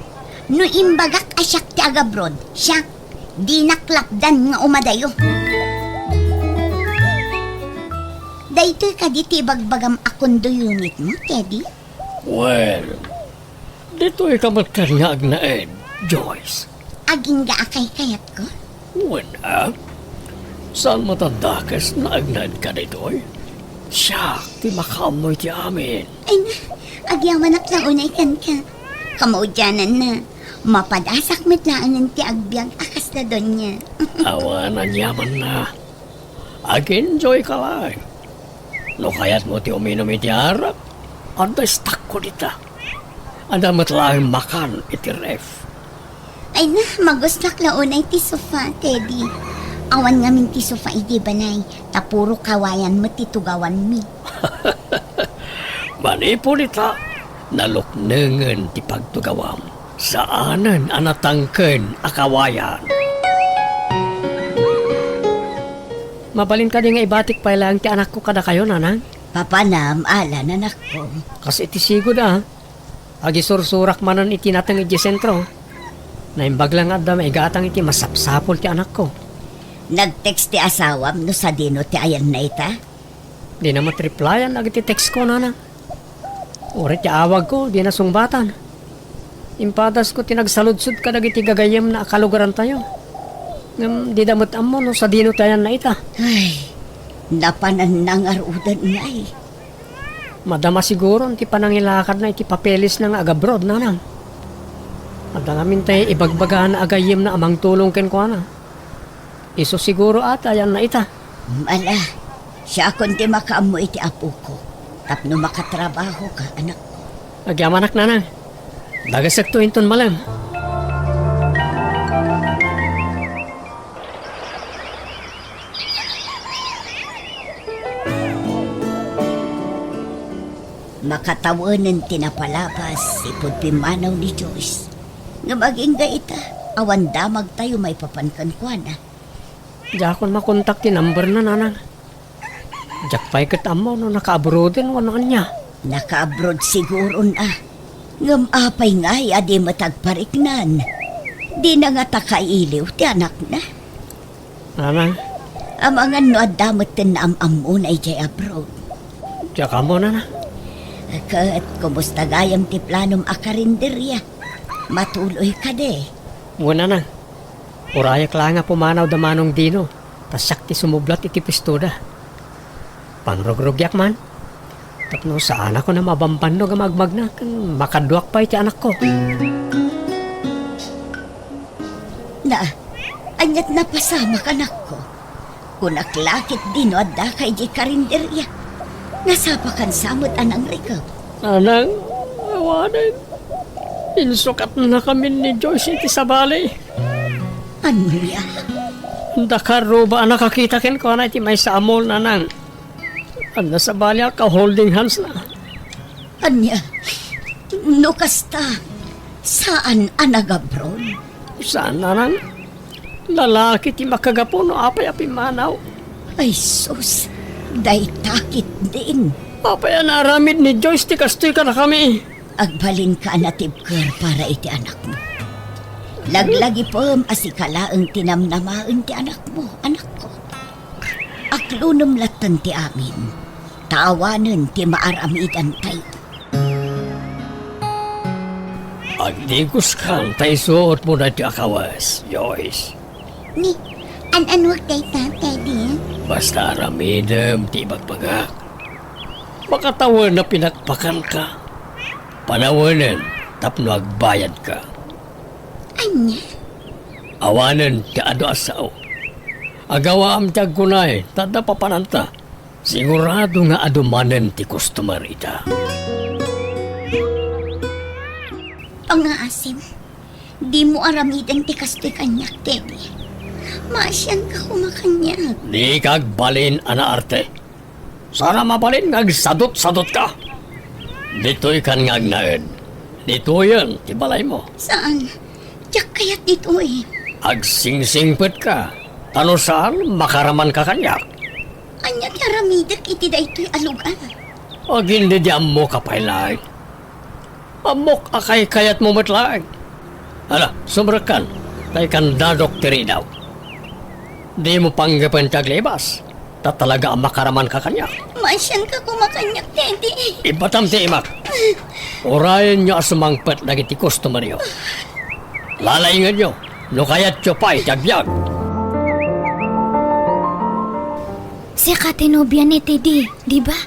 No imbagak a siak ti agabroad, siak, dinak lapdan nga umadayo. Daytoy kadi ti ibagbagam a condo unitmo, Teddy? Well, ditoy ka met kadi nga agnaed, Joyce. Agingga a kaykayatko? Wen a. Saan met a dakes nga agnaedka ditoy? Siak ti makaammo iti amin. Ay na, agyamanak la unay kenka. Kamaudiananna, Mapadasak met laengen ti agbiag a kasla donia. Awan aniamanna. Ag-enjoy ka laeng. No kayatmo ti uminum iti arak, adda stockko dita. Adda met laeng makan iti ref. Ay na, magustuak la unay ti sofa, Teddy. Awan ngamin ti sofa idi balay, ta puro kawayan met ti tugawanmi. Manipud ita, naluknengen ti pagtugawam. Saanen a natangken a kawayan. Mabalin kadi nga ibatik pay laeng ti anakko kadakayo, nanang? Papanam, ala, nanakko. Kas iti sigud, a. Agisursurak manen iti nateng idiay sentro. Naimbag la nga adda maigatang iti masapsapul ti anakko. Nag-text ti asawam no sadino ti ayanna ita? Dina met replyan dagiti textko, nanang. Uray ti awagko, dina sungbatan. Impadasko ti nagsaludsod kadagiti gagayyemna a kalugarantayo. Ngem dida met ammo no sadino ti ayanna ita. Ay, napananna ngaruden ngay. Madama siguron ti panangilakadna iti papelesna nga agabroad, nanang. Adda ngamin tay ibagbagana a gayyemna a mangtulong kenkuana. Isu siguro a ti ayanna ita. Ala, siakon ti makaammo iti apoko tapno makatrabahoka, anakko. Agyamanak, nanang. Dagasekto inton malem. Makatawenen ti napalabas ipud pimmanaw ni Joyce. Ngem agingga ita, awan damagtayo maipapan kenkuana. Diakon makontak ti numberna, nanang. Diak pay ket ammo no nakaabroaden wenno ania. Nakaabroad siguron a. Ngem apay ngay a di met agpariknan? Dina ngata kailiw ti anakna? Nanang. Amangan no adda metten naam-ammona idiay abroad. Diak ammo, nanang. Ket kumusta gayam ti planom a karinderia? Matuloy kadi? Wen, nanang. Urayek laeng a pumanaw da Manong Dino, ta siak ti sumublat iti puestoda. Panrugrugiak man, tapno saanakon a mabambannog a magmagna ken makaduak pay ti anakko. Na, aniat napasamak, anakko? Kunak la ketdi no addaka idiay karinderia. Nasapakan sa met a nangrikep. Nanang, awanen. Insukatnakamin ni Joyce iti sabali. Ania? Dakar ruba a nakakita kenkuana iti maysa a mall, nanang. Adda sabali a ka-holding hands na. Ania? No kasta, saan a nagabroad? Saan, nanang? Lalaki ti makagapu no apay a pimmanaw. Ay sus, dayta ketdin. Apay a naaramid ni Joyce ti kastoy kadakami? Agbalinka a natibker para iti anakmo. Laglagipem a sika laeng ti namnamaen ti anakmo, anakko. Aklonem latten ti amin, ta awanen ti maaramidantayo. Agdiguskan ta isuotmo daytoy a kawes, Joyce. Ni, an-anuak dayta, Teddy? Basta aramidem ti ibagbagak. Makatawen a pinakpakanka. Panawenen tapno agbayadka. Ania? Awanen ti adu a sao. Agawaam ti agkunay ta adda papananta. Sigurado nga adu manen ti customer ita. Pangngaasim, dimo aramiden ti kastoy kaniak, Teddy. Maasianka koma kaniak. Dika agbalin a naarte. Saan a mabalin nga agsadutsadutka. Ditoykan nga agnaed. Ditoyen ti balaymo. Saan. Diak kayat ditoy. Agsingsingpetka. Ta no saan, makaramanka kaniak. Ania ti aramidek iti daytoy a lugar? Agindidiammoka pay laeng. Ammok a kaykayatmo met laeng. Ala, sumrekkan, ta ikandadok ti ridaw. Dimo panggepen ti aglibas, ta talaga a makaramanka kaniak. Maasianka koma kaniak, Teddy. Ibatam ti imak. Urayenyo a sumangpet dagiti customeryo. Lalaingenyo, no kayatyo pay ti agbiag. Siaka ti nobia ni Teddy, di ba?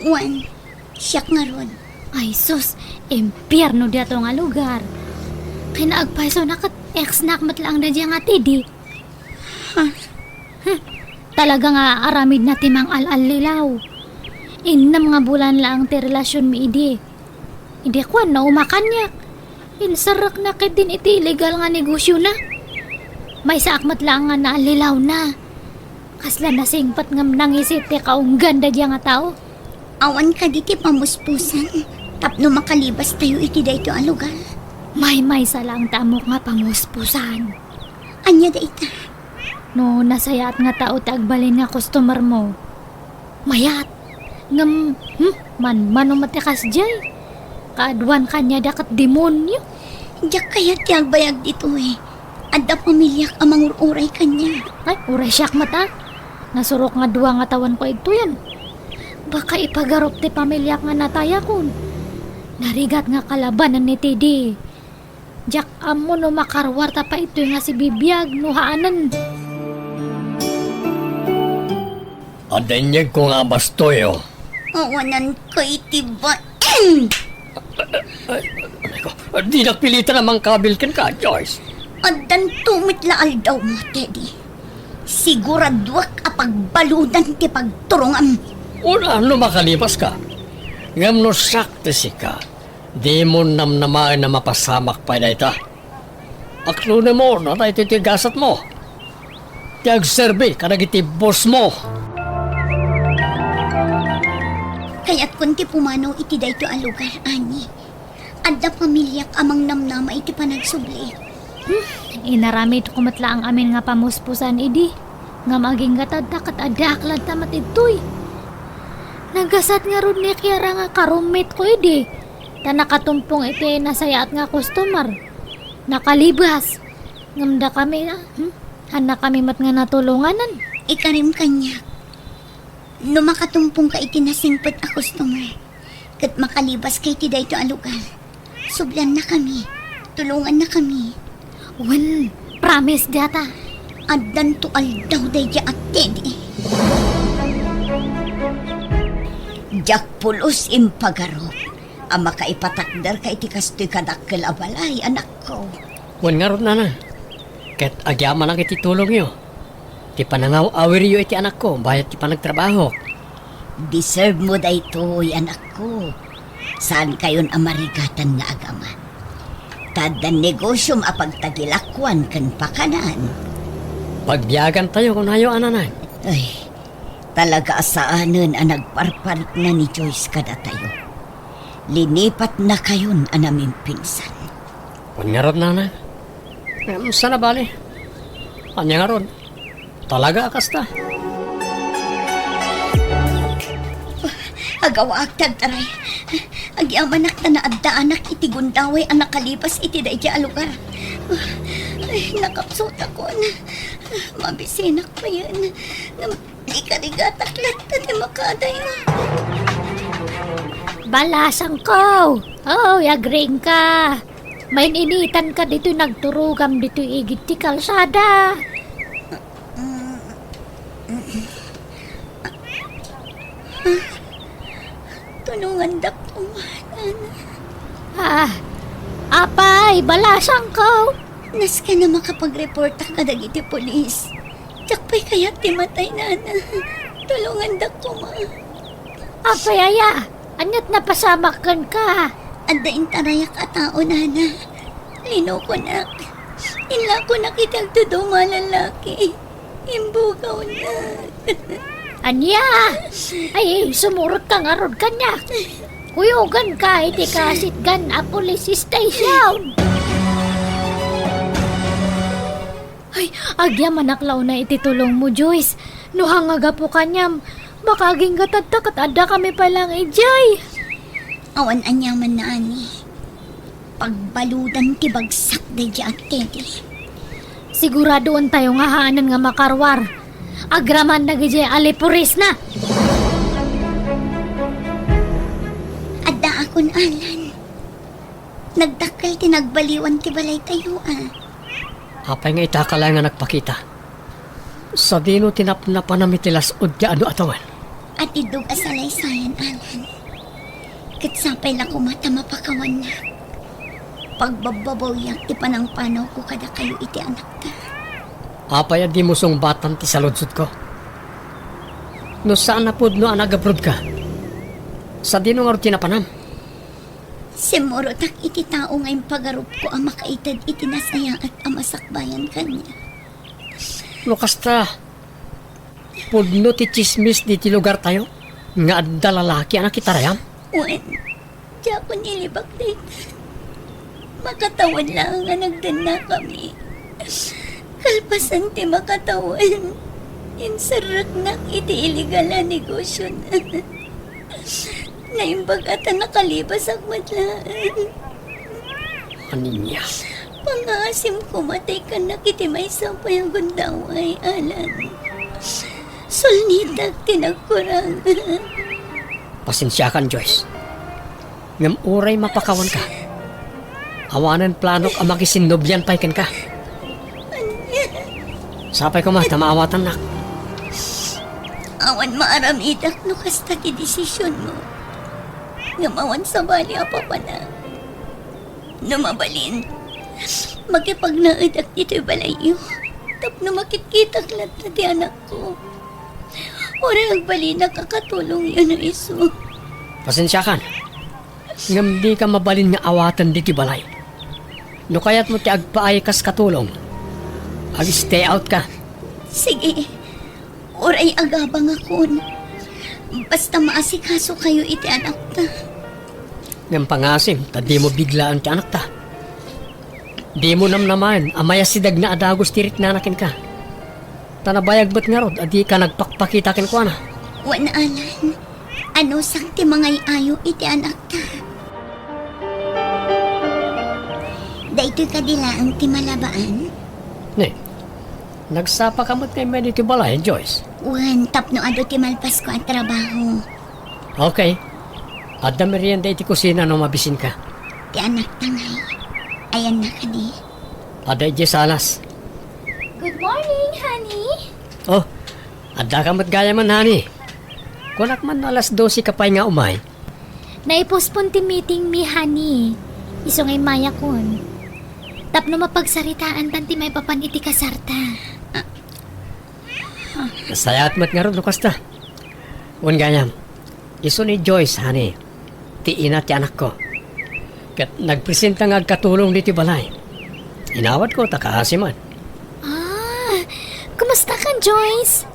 Wen, siak ngarud. Ay sus, impierno diato nga lugar. Kinaagpayso na ket ex nak met laeng daydiay nga Teddy. Ha? Huh. Talaga nga aramidna ti mangal-allilaw. Innem nga bulan laeng ti relasionmi idi. Idi kuan, naumakanyak. Inserrekna ketdin iti illegal nga negosiona. Maysaak met laeng nga naallilawna. Kasla nasingpet ngem nangisit ti kaunggan daydiay nga tao. Awan kadi ti pamuspusan tapno makalibastayo iti daytoy a lugar? Maymaysa laeng ti ammok nga pamuspusan. Ania dayta? No nasayaat nga tao ti agbalin nga customer mo, mayat. Ngem, hmm, manmano met ti kasdiay. Kaaduan kaniada ket demonio. Diak kayat ti agbayag ditoy. Adda pamiliak a mangur-uray kaniak. Ay, uray siak met a. Nasurok nga dua nga tawenko igtoyen. Baka ipagarup ti pamiliak nga natayakon. Narigat nga kalabanan ni Teddy. Diak ammo no makaruarta pay itoy nga sibibiag no haanen. Adda inyegko nga abastoyo. Awananko iti bain! Ay, ay, ay, ko, dinak pilitan a mangkabil kenka, Joyce. Addanto met la aldawmo, Teddy. Siguraduak a pagbaludan ti pagturongam. Una, no makalibaska. Ngem no siak ti sika, dimo namnamaen a mapasamak pay dayta. Aklonem no daytoy ti gasatmo ti agserbi kadagiti bossmo. Kayatkon ti pumanaw iti daytoy a lugar, Ani. Adda pamiliak a mangnamnama iti panagsubli. Hmm, inaramidko met laeng amin nga pamuspusan idi. Ngem agingga tatta ket addaak latta met idtoy. Nagasat ngarud ni Kiara nga ka-roommate-ko idi. Ta nakatumpong iti nasayaat nga customer. Nakalibas. Ngem dakami, ah, hmm? Hannakami met nga natulonganan. Ikarim kaniak. No makatumpongka iti nasingpet a customer, ket makalibaska iti daytoy a lugar, subliannakami. Tulongannakami. Wen, promise dayta. Addanto aldaw daydiay a Teddy. Diak pulos impagarup a makaipatakderka iti kastoy kadakkel a balay, anakko. Wen ngarud, nana. Ket agyamanak iti tulongyo. Ti panangaw-awiryo iti anakko bayat ti panagtrabahok. Deserve mo daytoy, anakko. Saankayon a marigatan nga agaman. Ta addan negosiom a pagtagilakuan ken pakanan. Pagbiagantayo, kunayo, a nanang. Ay, talaga a saanen a nagparparikna ni Joyce kadatayo. Linipatnakayon a namimpinsan. Wen ngarud, nana. Em, sana bali. Ania ngarud? Talaga a kasta. Agawaak ti agtaray. Agyamanak ta naaddaanak iti gundaway a nakalibas iti daydiay a lugar. Ay, nakapsutakon. Mabisinak payen. Ngem ikarigatak latta ti makadayo. Balasangko! Oy, agriingka! Main-initanka ditoy nagturogam ditoy igid ti kalsada. Tulongandak koma, nana. Ah, apay, balasangko! Nasken a makapagreportak kadagiti pulis. Diak pay kayat ti matay, nana. Tulongandak koma. Apay aya, ania't napasamak kenka? Adda intarayak a tao, nana. Linukonak. Inlakonak iti agduduma a lallaki. Imbugawnak. Ania? Ay, sumurotka ngarud kaniak. Kuyoganka iti kasitgan a police station. Ay, agyamanak la unay iti tulongmo, Joyce. No hangagapu kaniam, baka agingga tatta ket addakami pay laeng idiay. Awan aniaman, nana. Pagbaludan ti bagsak daydiay a Teddy. Siguradoentayo nga haanen nga makaruar. Agraman dagidiay a lipurisna. Addaakon, Alan. Nagdakkel ti nagbaliwan ti balaytayo, a. Apay nga itaka laeng nga nagpakita? Sadino ti napnapanam iti las-od ti adu a tawen? Atiddog a salaysayan, Alan. Ket sapay la koma ta mapakawannak. Pagbabbabawiak ti panangpanawko kadakayo iti anakta. Apay a dimo sungbatan ti saludsodko? No saan a pudno a nag-abroadka, sadino ngarud ti napanam? Simmurotak iti tao nga impagarupko a makaited iti nasayaat a masakbayan kaniak. No kasta, pudno ti tsismis ditoy lugartayo nga adda lalaki a nakitarayam? Wen, diakon ilibak dayta. Makatawen laeng a nagdennakami. Kalpasan ti makatawen, inserreknak iti illegal a negosiona. Naimbag a ta nakalibasak met laeng. Ania? Pangaasim koma ti ikkannak iti maysa pay a gundaway, Alan. Sulnitak ti nagkurang. Pasensiakan, Joyce. Ngem uray mapakawanka, awanen planok a makisinnobian pay kenka. Sapay koma ta maawatannak. Awan maaramidak no kasta ti desisionmo. Ngem awan sabali a papanak. No mabalin, makipagnaedak ditoy balayyo tapno makitkitak latta ti anakko. Uray agbalinak a katulongyo no isu. Pasensiakan, ngem dika mabalin nga awaten ditoy balay. No kayatmo ti agpaay kas katulong, ag-stay out ka. Sige, uray agabangakon. Basta maasikasokayo iti anakta. Ngem pangaasim ta dimo biglaen ti anakta. Dimo namnamaen a mayasidegna a dagus ti riknana kenka. Ta nabayag met ngarud a dika nagpakpakita kenkuana. Wen, Alan, anusak ti mangay-ayo iti anakta. Daytoy kadi laeng ti malabaan? Ne, nagsapaka met nga immay ditoy balay, Joyce? Wen, tapno adu ti malpasko a trabaho. Okay. Adda merienda iti kusina no mabisinka. Ti anakta ngay, ayanna kadi? Adda idiay salas. Good morning, honey. Oh, addaka met gayamen, honey. Kunak man no alas dose ka pay nga umay. Naipospon ti meeting mi, honey. Isu nga immayakon. Tapno mapagsaritaantan ti maipapan iti kasarta. Nasayaat met ngarud no kasta. Wen gayam, isu ni Joyce, honey, ti ina ti anakko. Ket nagpresenta nga agkatulong ditoy balay. Inawatko ta kaasiman. Ah, kumusta ka, Joyce?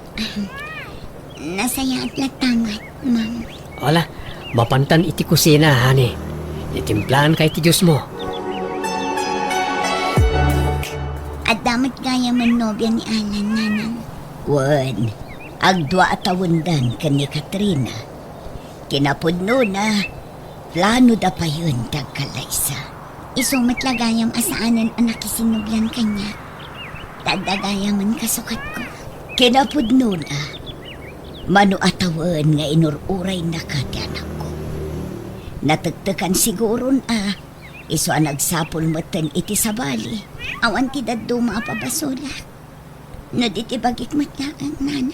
Nasayaat latta met, ma'am. Ala, mapantan iti kusina, honey. Itimplaanka iti juice mo. Adda met gayamen nobia ni Alan, nanang. Wen, agdua a tawendan ken ni Katrina. Kinapudnona, planoda payen ti agkallaysa. Isu met la gayam a saanen a nakisinnobian kaniak. Ta adda gayamen kasukatko. Kinapudnona, mano a tawen nga inur-uraynaka ti anakko. Natektekan siguron a isu a nagsapul metten iti sabali. Awan ti dadduma a pabasolak. No di ti bagik met laeng, nanang.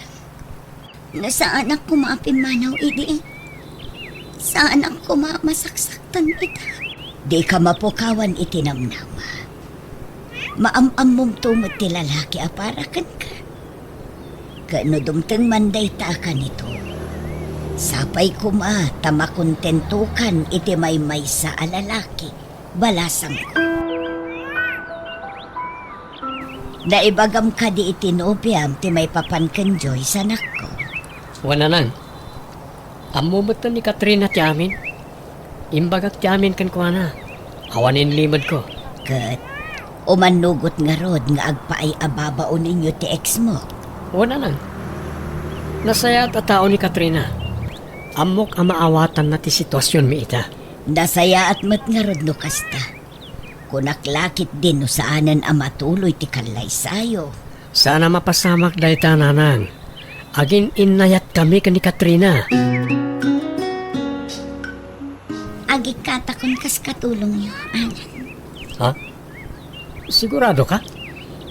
No saanak koma a pimmanaw idi, saanak koma a masaksaktan ita. Dika mapukawan iti namnama. Maam-ammomto met ti lalaki a para kenka. Ket no dumteng man dayta a kanito, sapay koma ta makontentokan iti maymaysa a lalaki. Balasangko. Naibagam kadi iti nobiam ti maipapan ken Joyce, anakko? Wen, nanang. Ammo metten ni Katrina ti amin. Imbagak ti amin kenkuana. Awan inlimedko. Ket umannugot ngarud nga agpaay a babaonenyo ti ex mo? Wen, nanang. Nasayaat a tao ni Katrina. Ammok a maawatanna ti situasionmi ita. Nasayaat met ngarud no kasta. Kunak la ketdi no saanen a matuloy ti kallaysayo. Saan a mapasamak dayta, nanang. Agin-innayatkami ken ni Katrina. Agikkatakon kas katulongyo, Alan. Ha? Sigurado ka?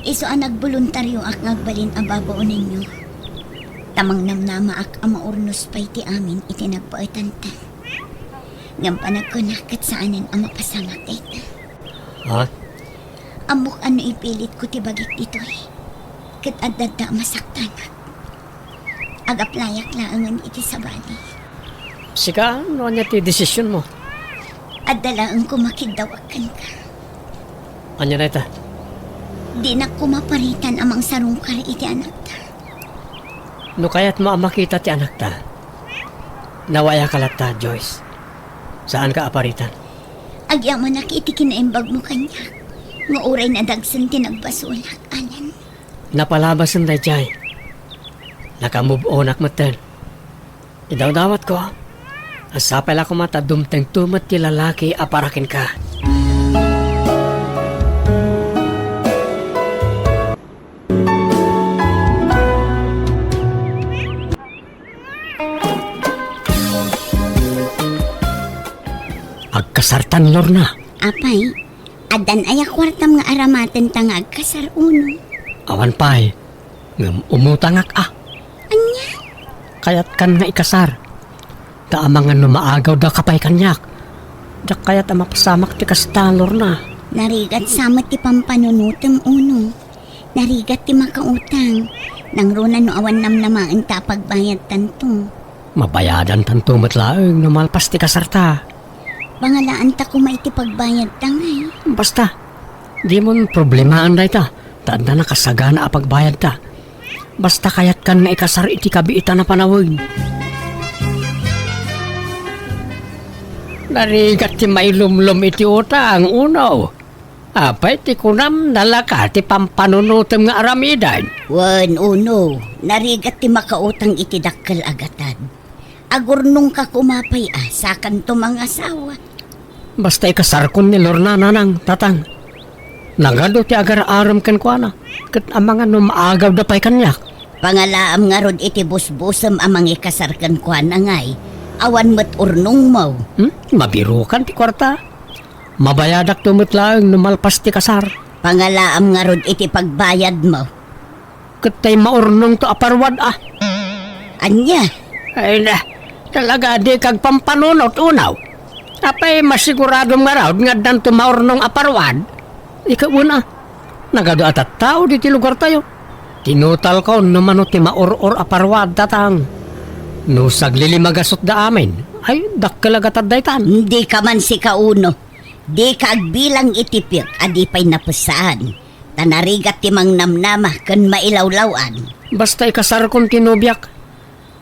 Isu a nagboluntarioak nga agbalin a babaonenyo. Ta mangnamnamaak a maurnos pay ti amin iti nagbaetanta. Ngem panagkunak ket saanen a mapasamak dayta. Ha? Ammok a no ipilitko ti bagik ditoy, ket adda a masaktanak. Agaplayak laengen iti sabali. Sika, no ania ti desisionmo? Adda laeng koma kiddawak kenka. Ania dayta? Dinak koma paritan a mangsarungkar iti anakta. No kayatmo a makita ti anakta, nawayaka latta, Joyce. Saanka a paritan. Agyamanak iti kinaimbagmo kaniak, nga uray nadagsen ti nagbasolak, Alan. Napalabasen daydiay. Naka-move on-ak metten. Idawdawatko a sapay la koma ta dumtengto met ti lalaki a para kenka. Agkasartan, Lorna. Apay, addan aya kuartam nga aramatenta nga agkasar, Uno? Awan pay, ngem umutangak a. Ania? Kayatkan nga ikasar. Ta amangan no maagawdaka pay kaniak. Diak kayat a mapasamak ti kasta, Lorna. Narigat sa met ti pampanunotem, Uno. Narigat ti makautang. Nangruna no awan namnamaenta a pagbayadtanto. Mabayadantanto met laeng no malpas ti kasarta. Pangalaanta koma iti pagbayadta, ngay. Basta, dimon problemaen dayta, ta adda nakasagana a pagbayadta. Basta kayatkan nga ikasar iti kabiitan a panawen. Narigat ti mailumlom iti utang, Uno. Apay ti kunam, nalaka ti pampanunotem nga aramiden? Wen, Uno, narigat ti makautang iti dakkel a gatad. Agurnongka koma pay a, sakanto mangasawa. Basta ikasarkon ni Lorna, Nanang, Tatang. Nagadu ti agar-arem kenkuana, ket amangan no maagawda pay kaniak. Pangalaam ngarud iti busbusem a mangikasar kenkuana, ngay. Awan met urnongmo. Hmm? Mabirokan ti kuarta. Mabayadakto met laeng no malpas ti kasar. Pangalaam ngarud iti pagbayadmo. Ket tay maurnongto a parwad a. Ania? Ay na, talaga dika agpampanunot, Uno. Apay masiguradom ngarud nga addanto maurnong a parwad? Ikaw, Uno, nagadu a tattao ditoy lugartayo. Tinutalko no mano ti maur-or a parwad, Tatang. No saglilimagasutda amin, ay, dakkel a gatad daytan. Dika man sika, Uno. Dika agbilang iti piek a di pay napessaan. Ta narigat ti mangnamnama ken mailawlaw-an. Basta ikasarkon ti nobiak.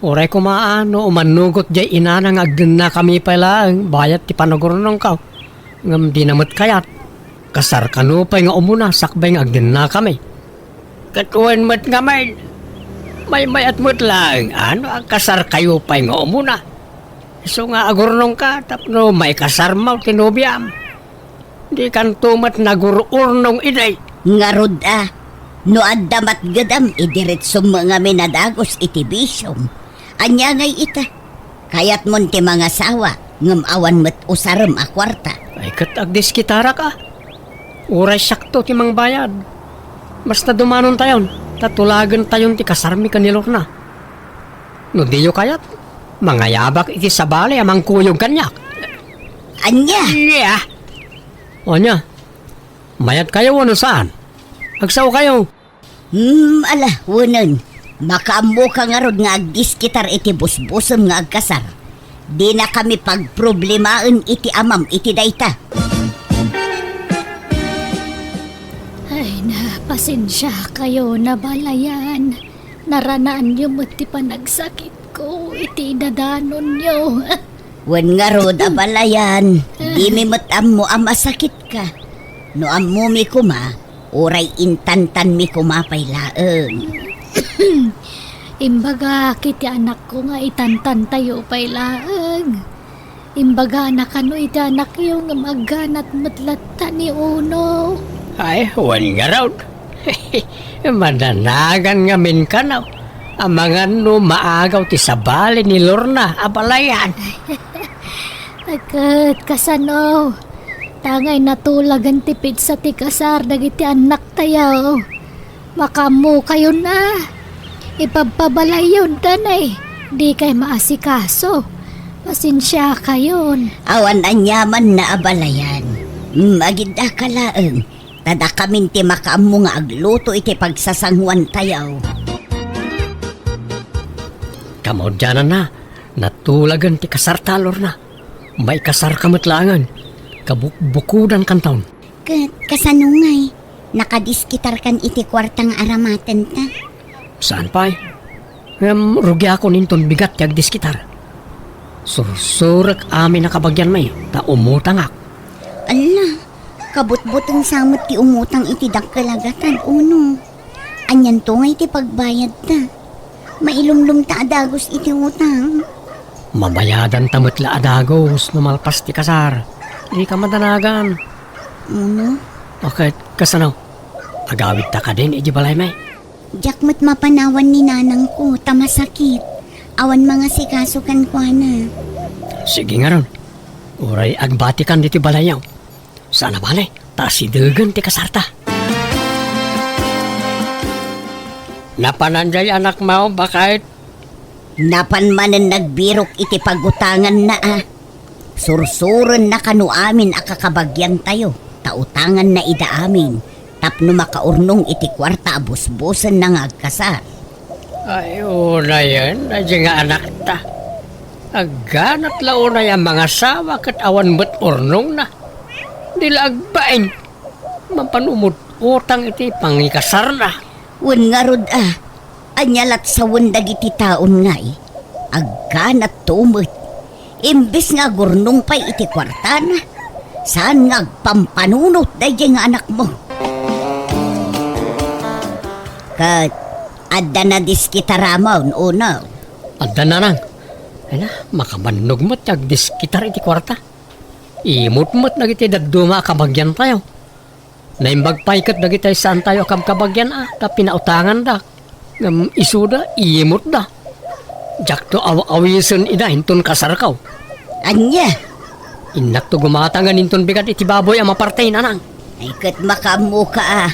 Uray koma a no umannugot diay inana nga agdennakami pay laeng bayat ti panagurnongko. Ngem dina met kayat. Kasar kano pay nga umuna sakbay nga agdennakami. Ket wen met ngamin, maymayat met laeng a no agkasarkayo pay nga umuna. Isu nga agurnongka tapno maikasarmo ti nobiam. Dikanto met nagur-urnong idi. Ngarud a, no adda matgedam, idiretsom ngamin a dagus iti bisiom. Ania ngay ita? Kayatmon ti mangasawa, ngem awan met usarem a kuarta. Ay, ket agdiskitarak a. Uray siakto ti mangbayad. Basta dumanontayon, ta tulagentayon ti kasarmi ken ni Lorna. No diyo kayat, mangayabak iti sabali a mangkuyog kaniak. Ania? Ania? O ania? Mayatkayo wenno saan? Agsaokayo. Hmm, ala, wenen. Makaammoka ngarud nga agdiskitar iti busbusem nga agkasar. Dinakami pagproblemaen iti amam iti dayta. Ay na, pasensiakayo, abalayan. Naranaanyo met ti panagsakitko iti idadanonyo. Wen ngarud, abalayan, dimi met ammo a masakitka. No ammomi koma, uray intantanmi koma pay laeng. Imbagak iti anakko nga itantantayo pay laeng. Imbagana kano iti anakyo ngem agganat met latta ni Uno. Ay, wen ngarud. Madanagan ngamin kano. Amangan no maagaw ti sabali ni Lorna, abalayan. Ket kasano? Tangay natulagen ti petsa ti kasar dagiti annaktayo. Makaammokayon a. Ipabpabalayyon, danay. Dikay maasikaso. Pasensiakayon. Awan aniaman na abalayan. Magidaka laeng, ta dakamin ti makaammo nga agluto iti pagsasanguantayo. Kamaudiananna, natulagen ti kasarta, Lorna. Maikasarka met laengen. Kabukbukodankanton. Ket kasano ngay? Nakadiskitarkan iti kuarta nga aramatenta? Saan pay? Ngem rugiakon inton bigat ti agdiskitar. Sursurek amin a kabagianmi, ta umutangak. Alla, kabutbuteng sa met ti umutang iti dakkel a gatad, uno? Anianto ngay ti pagbayadta? Mailumlomta a dagus iti utang. Mabayadanta met la a dagus no malpas ti kasar. Dika madanagan. Uno? O ket, kasano? Agawidta kadin iti balaymi? Diak met mapanawan ni nanangko ta masakit. Awan mangasikaso kenkuana. Sige ngarud. Uray agbatikan ditoy balayyo. Saan a bale, ta asidegen ti kasarta. Napanan jay anakmo, baket? Napan manen nagbirok iti pagutanganna a. Sursurenna kano amin a kakabagiantayo, ta utanganna ida amin tapno makaurnong iti kuarta a busbosenna nga agkasar. Ay, unayen, daydi nga anakta. Agganat la unay a mangasawa ket awan met urnongna. Di la agbain. Mapan umut-utang iti pangikasarna. Wen ngarud a, ania lat sawen dagiti taon ngay? Agganat to met. Imbes nga agurnong pay iti kuartana, saan nga agpampanunot daydi nga anakmo. Ket adda nadiskitaramon, uno? Adda nanang. Ay na, makabannog met ti agdiskitar iti kuarta. Imot met dagiti dadduma a kabagiantayo. Naimbag pay ket dagiti saantayo a kabkabagian a ta pinautanganda. Ngem isuda, imotda. Diakto aw-awisen ida inton kasarko. Ania? Innakto gumatangen inton bigat iti baboy a maparti, nanang. Ay ket makaammoka a.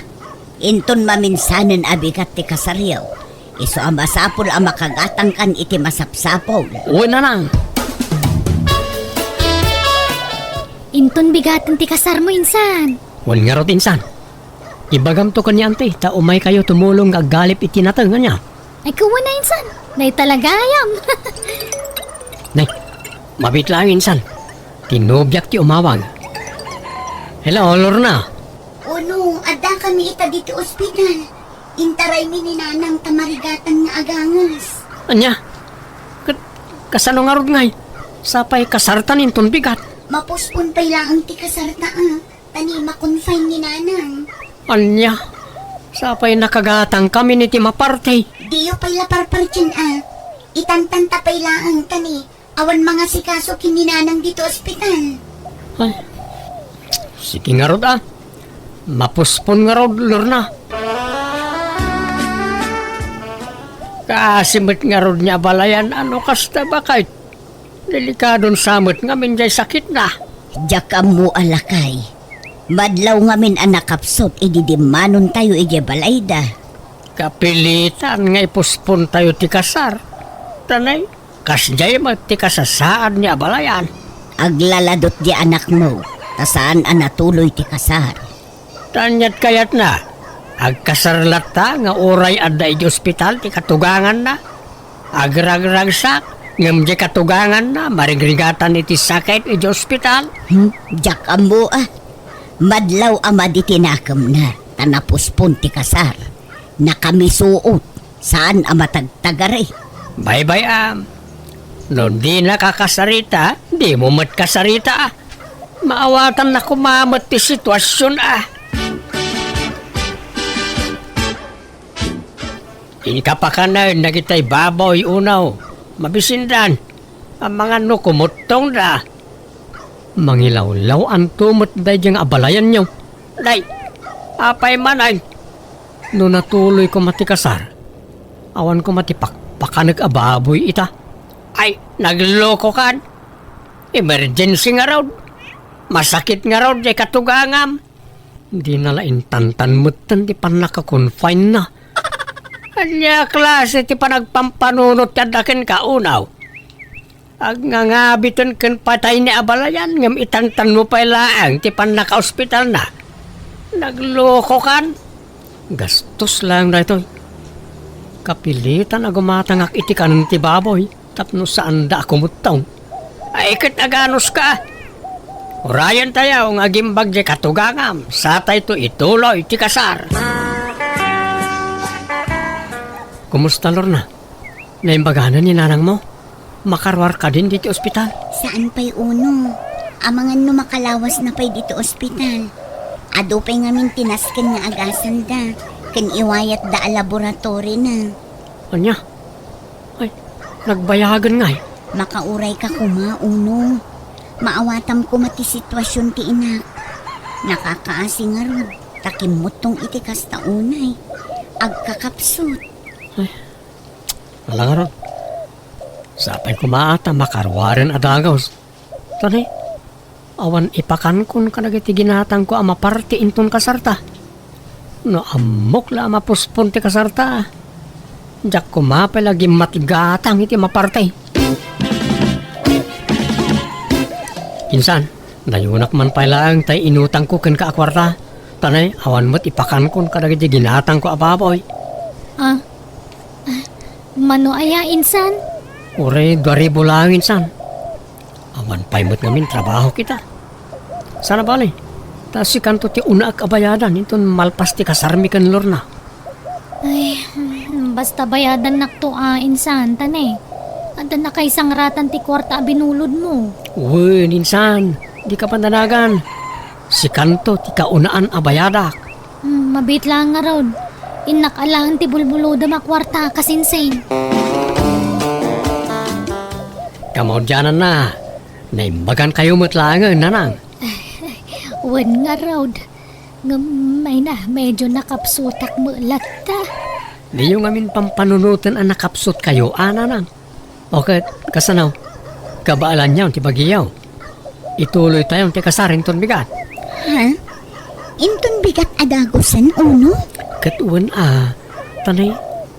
Inton maminsanen a bigat ti kasaryo, isu a masapul a makagatangkan iti masapsapul. Wen, nanang. Inton bigaten ti kasarmo, insan. Wen ngarud, insan. Ibagamto ken ni Auntie, ta umaykayo tumulong nga aggalip iti nateng, ania? Ay, kuana, insan. Dayta la gayam. Nay, mabiit laeng, insan. Ti nobiak ti umawag. Hello, Lorna. Uno, addakami ita ditoy ospital. Intaraymi ni nanang ta marigatan nga aganges. Ania? Ket kasano ngarud ngay? Sapay kasartan inton bigat. Mapospon pay laeng ti kasarta a. Ta ni ma-confine ni nanang. Ania? Sapay nakagatangkami iti maparti. Diyo pay la parpartien a. Itantanta pay laeng ta ni awan mangasikaso ken ni nanang ditoy ospital. Ay. Sige ngarud a. Mapospon ngarud, Lorna. Kaasi met ngarud ni abalayan a no kasta, baket. Delikadon sa met ngamin jay sakitna. Diak ammo a, lakay. Madlaw ngamin a nakapsut idi dimmanontayo idiay balayda. Kapilitan nga ipuspontayo ti kasar. Ta nay, kasdiay met ti kasasaad ni abalayan. Aglaladot di anakmo, ta saan a natuloy ti kasar. Ta aniat kayatna, agkasar latta nga uray adda idiay ospital ti katuganganna? Agragragsak, ngem diay katuganganna, marigrigatan iti sakit idiay ospital? Hmm, diak ammo a. Madlaw a madi ti nakemna, ta napospon ti kasar. Nakamisuot, saan a matagtagari. Baybay-am. No dinaka kasarita, dimo met kasarita a. Maawatanna koma met ti situasion a. Inka pakanen dagitay baboy, unaw. Mabisindan. Amangan no kumuttongda. Mangilawlaw-anto met daydi nga abalayanyo. Nay, apay manen? No natuloy koma ti kasar, awan koma ti pakpakanek a baboy ita. Ay, naglokokan. Emergency ngarud. Masakit ngarud diay katugangam. Dina la intantan metten ti pannaka-confine-na. Ania klase ti panagpampanunot ti adda kenka, unaw? Agnangabiten ken patayna a balayan, ngem itantanmo pay laeng ti pannakaospitalna. Naglokokan. Gastos laeng daytoy. Kapilitan a gumatangak iti kanen ti baboy tapno saanda a kumuttong. Ay, ket aganuska. Urayentayo nga agimbag diay katugangam, satayto ituloy ti kasar. Kumusta, Lorna? Naimbaganan ni nanangmo? Makaruar kadin ditoy ospital? Saan pay, Uno. Amangan no makalawasna pay ditoy ospital. Adu pay ngamin ti nasken nga agasanda, ken iwayatda a laboratorina. Ania? Ay, nagbayagen ngay. Makaurayka koma, Uno. Maawatam koma ti situasion ti inak. Nakakaasi ngarud, ta kimmuttong iti kasta unay. Agkakapsut. Ala ngarud, sapay koma ta makaruaren a dagus. Tani, awan ipakankon kadagiti ginatangko a maparti inton kasarta. No ammok la a mapospon ti kasarta, diak koma pay la gimmatgatang iti maparti. Insan, dayunak man pay laeng tay inutangko kenka a kuarta. Tani, awan met ipakankon kadagiti ginatangko a baboy. Ah, ah, mano aya, insan? Uray dua ribu laeng, insan. Awan pay met ngamin trabaho kita. Sana bale, ta sikanto ti unaak a bayadan inton malpas ti kasarmi ken Lorna. Ay, basta bayadannakto a, insan, tani. Adda nakaisangratan ti kuarta a binulodmo. Wen, insan, dika pandanagan. Sikanto ti kaunaan a bayadak. Hmm, mabiit laeng ngarud. Innak alaen ti bulbulodem a kuarta, kasinsin. Kamaudiananna, naimbagankayo met laengen, nanang. Wen ngarud. Ngem, ay na, medyo nakapsutak met latta. Diyo ngamin pampanunoten a nakapsutkayo, a, nanang. O ket, kasano? Kabaelanyon ti bagiyo. Ituloytayon ti kasar inton bigat. Ha? Inton bigat a dagusen, Uno? Ket wen a, tani,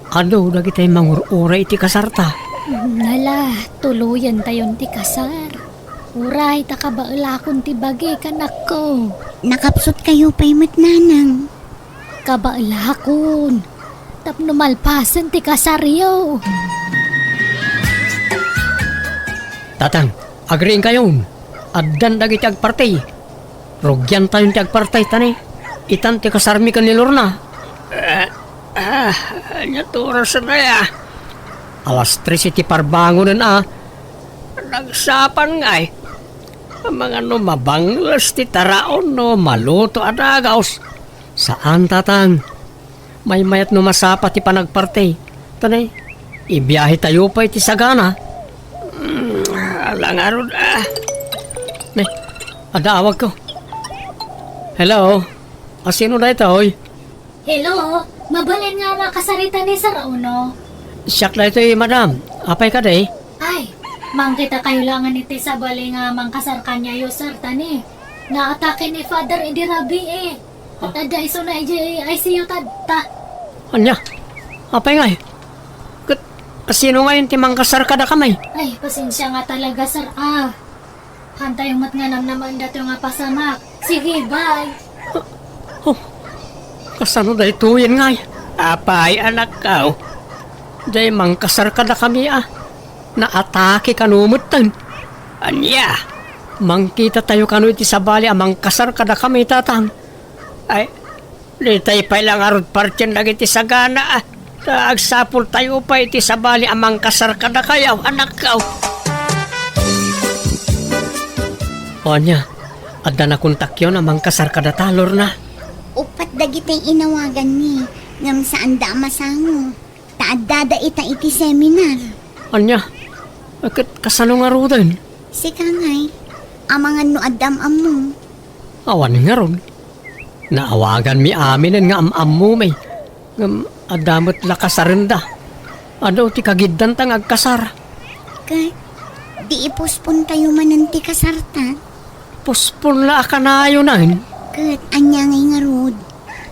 adu dagiti mangur-uray iti kasarta. Nala, tuloyentayon ti kasar. Uray ta kabaelakon ti bagi, kanakko. Nakapsutkayo pay met, nanang. Kabaelakon. Tapno malpasen ti kasaryo. Tatang, agriingkayon. Addan dagiti agparti. Rugiantayon ti agparti, tani. Itan ti kasarmi ken ni Lorna. Ah, ah, ania ti oras na ya? Alas tres iti parbangonen a. Nagsapan ngay. Amangan no mabangles ti taraon no maluto a dagus. Saan, tatang. Maymayat no masapa ti panagparti. Tani, ibiahetayo pay ti sagana. Mm, ala ngarud, ah. Ne, adda awagko. Hello? Asino daytoy? Hello, mabalin nga makasarita ni Sir Uno? Siak daytoy, madam. Apay kadi? Ay, mangkita kayo langan iti sabali nga mangkasar kaniayo, sir, tani. Naatake ni Father idi rabii. Ket adda isuna idiay I C U tatta. Ania? Apay ngay? Ket asino ngayon ti mangkasar kadakami? Ay, pasensia nga talaga, sir, ah. Hantayo met nga namnamaen datoy nga pasamak. Sige, bye. Oh, kasano daytoyen ngay? Apay, anakko. Diay mangkasar kadakami a. Naatake kano metten. Ania? Mangkitatayo kano iti sabali a mangkasar kadakami, tatang. Ay, ditay pay la ngarud partien dagiti sagana, a. Ta agsapultayo pay iti sabali a mangkasar kadakayo, anakko. O ania, adda nakontakyon a mangkasar kadata, Lorna? Uppat dagiti inawaganmi, ngem saanda a masango. Ta addada ita iti seminar. Ania? Ket kasano ngaruden? Sika ngay, amangan no adda am-ammo. Awan ngarud. Naawaganmi aminen nga am-ammomi. Ngem adda met la kasarenda. Adu ti kagiddanta nga agkasar. Ket, di ipospontayo manen ti kasarta? Pospon la a kanayonen. Ket, ania ngay ngarud?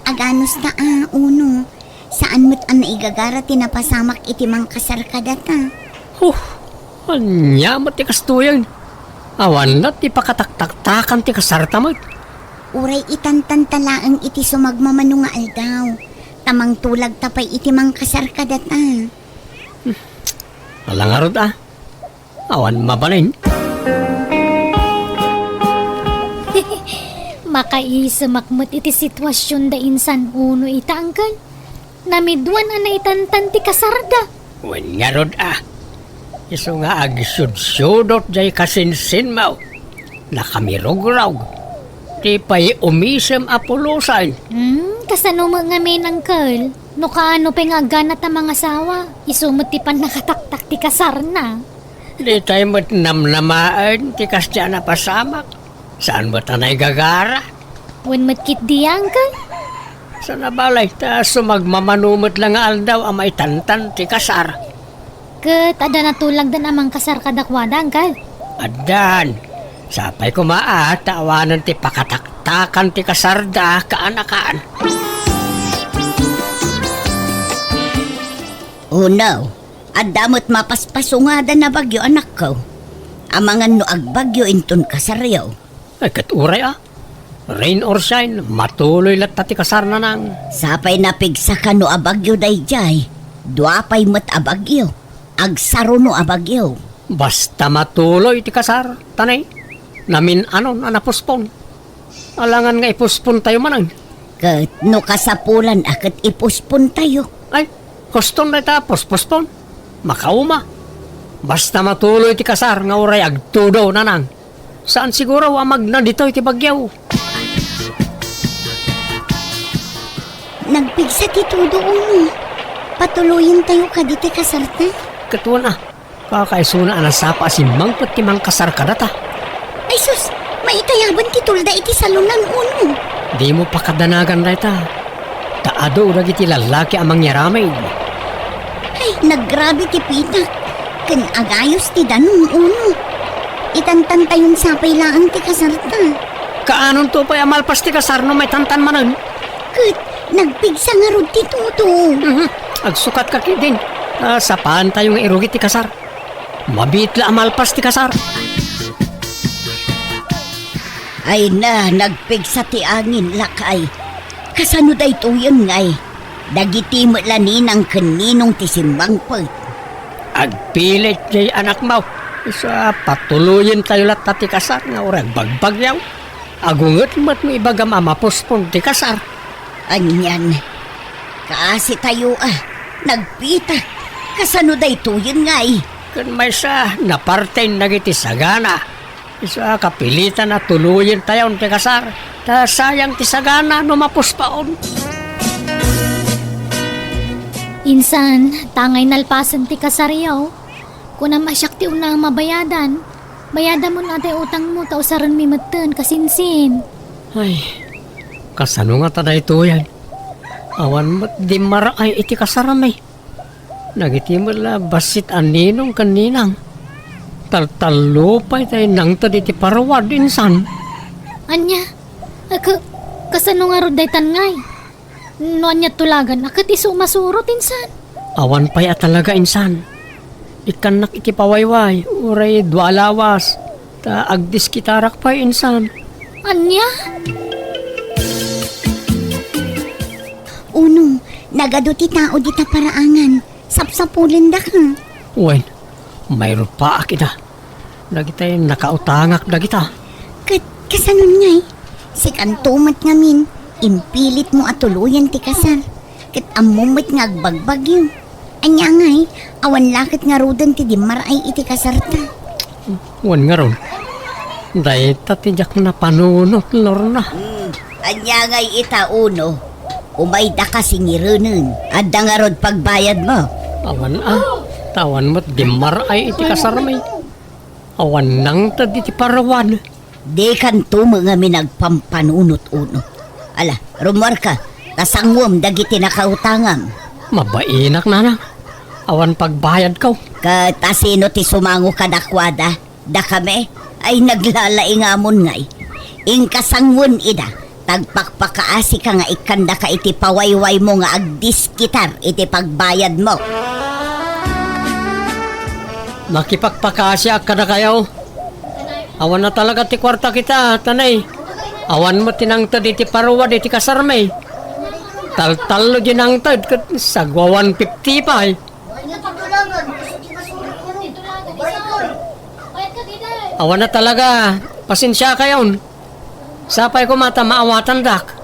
Aganusta a, Uno. Saan met a naigagara ti napasamak iti mangkasar kadata. Huh! Ania met ti kastoyen? Awan la ti pakataktaktakan ti kasarta met. Uray itantanta laeng iti sumagmamano nga aldaw, ta mangtulagta pay iti mangkasar kadata. Ala ngarud a, awan mabalin. Makaisemak met iti sitwasion da insan Uno ita, Angkel. Namiduan a naitantan ti kasarda. Wen ngarud a. Isu nga agsudsudot jay kasinsinmo. Nakamirugrog. Di pay umisem a pulosen. Hmm, kasano met ngamin, Angkel? No kaano pay nga aggana ta mangasawa, isu met ti pannakataktak ti kasarna. Ditay met namnamaen ti kasdiay a napasamak. Saan met a naigagara? Wen met ketdi, Angkel. Saan a balay, ta sumagmamano met la nga aldaw a maitantan ti kasar. Ket adda natulagdan a mangkasar kadakuada, Angkel? Addan. Sapay koma a ta awanen ti pakataktakan ti kasarda kaanakan. Uno, adda met mapaspasungada a bagyo, anakko. Amangan no agbagyo inton kasaryo. Ay, ket uray a. Rain or shine, matuloy latta ti kasar, Nanang. Sapay napigsaka no a bagyo daydiay. Dua pay met a bagyo. Agsaruno a bagyo. Basta matuloy ti kasar, Tanay. Namin-anon a napospon. Alangan nga ipospontayo manen. Ket no kasapulan a ket ipospontayo. Ay, huston dayta pospospon. Makauma. Basta matuloy ti kasar nga uray agtudo, Nanang. Saan siguro a magna ditoy ti bagyo? Nagpigsa ti tudo, Uno. Patuloyentayo kadi ti kasarta? Ket wen a, kakaisuna a nasapa a simmangpet ti mangkasar kadata. Ay sus, maitayaban ti tulda iti salonan, Uno. Dimo pakadanagan dayta. Ta adu dagiti lallaki a mangyaramid. Ay, nagrabi ti pitak. Ken agayos ti danum, Uno. Itantantayon sapay laeng ti kasarta. Kaanonto pay a malpas ti kasar no maitantan manen? Ket nagpigsa ngarud ti tudo. Mhm. Agsukatka ketdin. Ah, sapaantayo nga irugi ti kasar. Mabiit la a malpas ti kasar. Ay na, nagpigsa ti angin, lakay. Kasano daytoyen ngay? Dagiti met la ninang ken ninong ti simmangpet. Agpilit jay anakmo. Isu a patuloyentayo latta ti kasar nga uray agbagbagyaw. Agunget met no ibagam a mapospon ti kasar. Anian, kaasitayo a, nagpita. Kasano daytoyen ngay? Ken maysa, naparten dagiti sagana. Isu a kapilitan a tuloyentayon ti kasar, ta sayang ti sagana no mapuspaon. Insan, tangay nalpasen ti kasaryo. Kunam a siak ti unna a mabayadan. Bayadamon a tay utangmo ta usarenmi metten, kasinsin. Ay, kasano ngata daytoyen? Awan met dimmaraay iti kasarmi. Dagiti met la bassit a ninong ken ninang. Taltallo pay tay nangted iti paruad, insan. Ania? Ay, ka-, kasano ngarud daytan ngay? No ania tulagan a ket isu masurot, insan? Awan pay a talaga, insan. Ikkannak iti pawayway, uray dua a lawas, ta agdiskitarak pay, insan. Ania? Uno, nagadu ti tao dita paraangan. Sapsapulendaka. Wen, mayrupaak ida. Dagitay nakautangak dagita. Ket kasanon ngay? Sikanto met ngamin, impilitmo a tuloyen ti kasar. Ket ammom met nga agbagbagyo. Ania ngay, awan la ket ngaruden ti dimmaraay iti kasarta. Wen ngarud, dayta ti diak napanunot, Lorna. Hmm, ania ngay ita, Uno? Umaydaka singirenen. Adda ngarud pagbayadmo? Awan a, ta awan met dimmaraay iti kasarmi. Awan nangted iti paruad. Dikanto met ngamin agpampanunot, Uno. Ala, rummuarka, ta sanguem dagiti nakautangam. Mabainak, Nanang. Awan pagbayadko. Ket asino ti sumango kadakuada? Dakami? Ay, naglalaingamon ngay. Inka sanguem ida, ta agpakpakaasika nga ikkandaka iti pawaywaymo nga agdiskitar iti pagbayadmo. Makipagpakasiak kadakayo. Awan na talaga ti kuarta kita, tanay. Awan met ti nangted iti paruwad iti kasarmi. Taltallo di nangted ket sagwa one fifty pay. Awan na talaga. Pasensiakayon. Sapay koma ta maawatandak.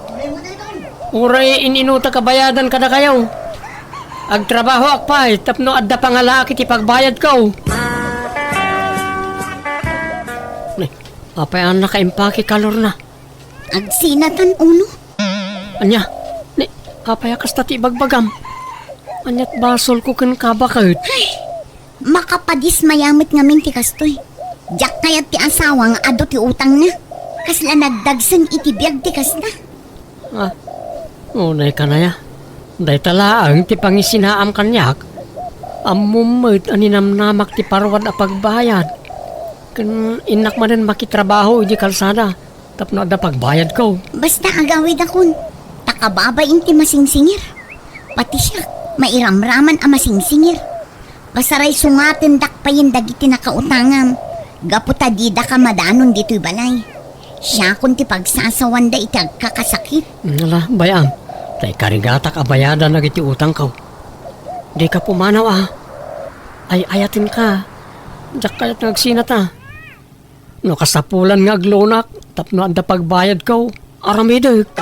Uray in-inutak a bayadan kadakayo. Agtrabahoak pay tapno adda pangalaak iti pagbayadko. Ni, apay a nakaimpake kalorna? Agsinatan, Uno. Ania? Ni, apay a kasta ti ibagbagam? Ania't basolko kenka baket? Ay, makapadismaya met ngamin ti kastoy. Diak kayat ti asawa nga adu ti utangna. Kasla nagdagsen iti biag ti kasta. Ah, unay kanaya. Dayta laeng ti pangisinaam kaniak. Ammom met a ninamnamak ti paruwad a pagbayad. Ken innak manen makitrabaho idi kalsada tapno adda pagbayadko. Basta agawidakon, ta kababain ti masingsingir. Pati siak, mairamraman a masingsingir. Pasaray sungatendak payen dagiti nakautangam, gapu ta didaka madanon ditoy balay. Siakon ti pagsasawanda iti agkakasakit. Ala, bay-am, ta ikarigatak a bayadan dagiti utangko. Dika pumanaw a. Ay-ayatenka. Diak kayat nga agsinata. No kasapulan nga aglunak tapno adda pagbayadko, aramidek.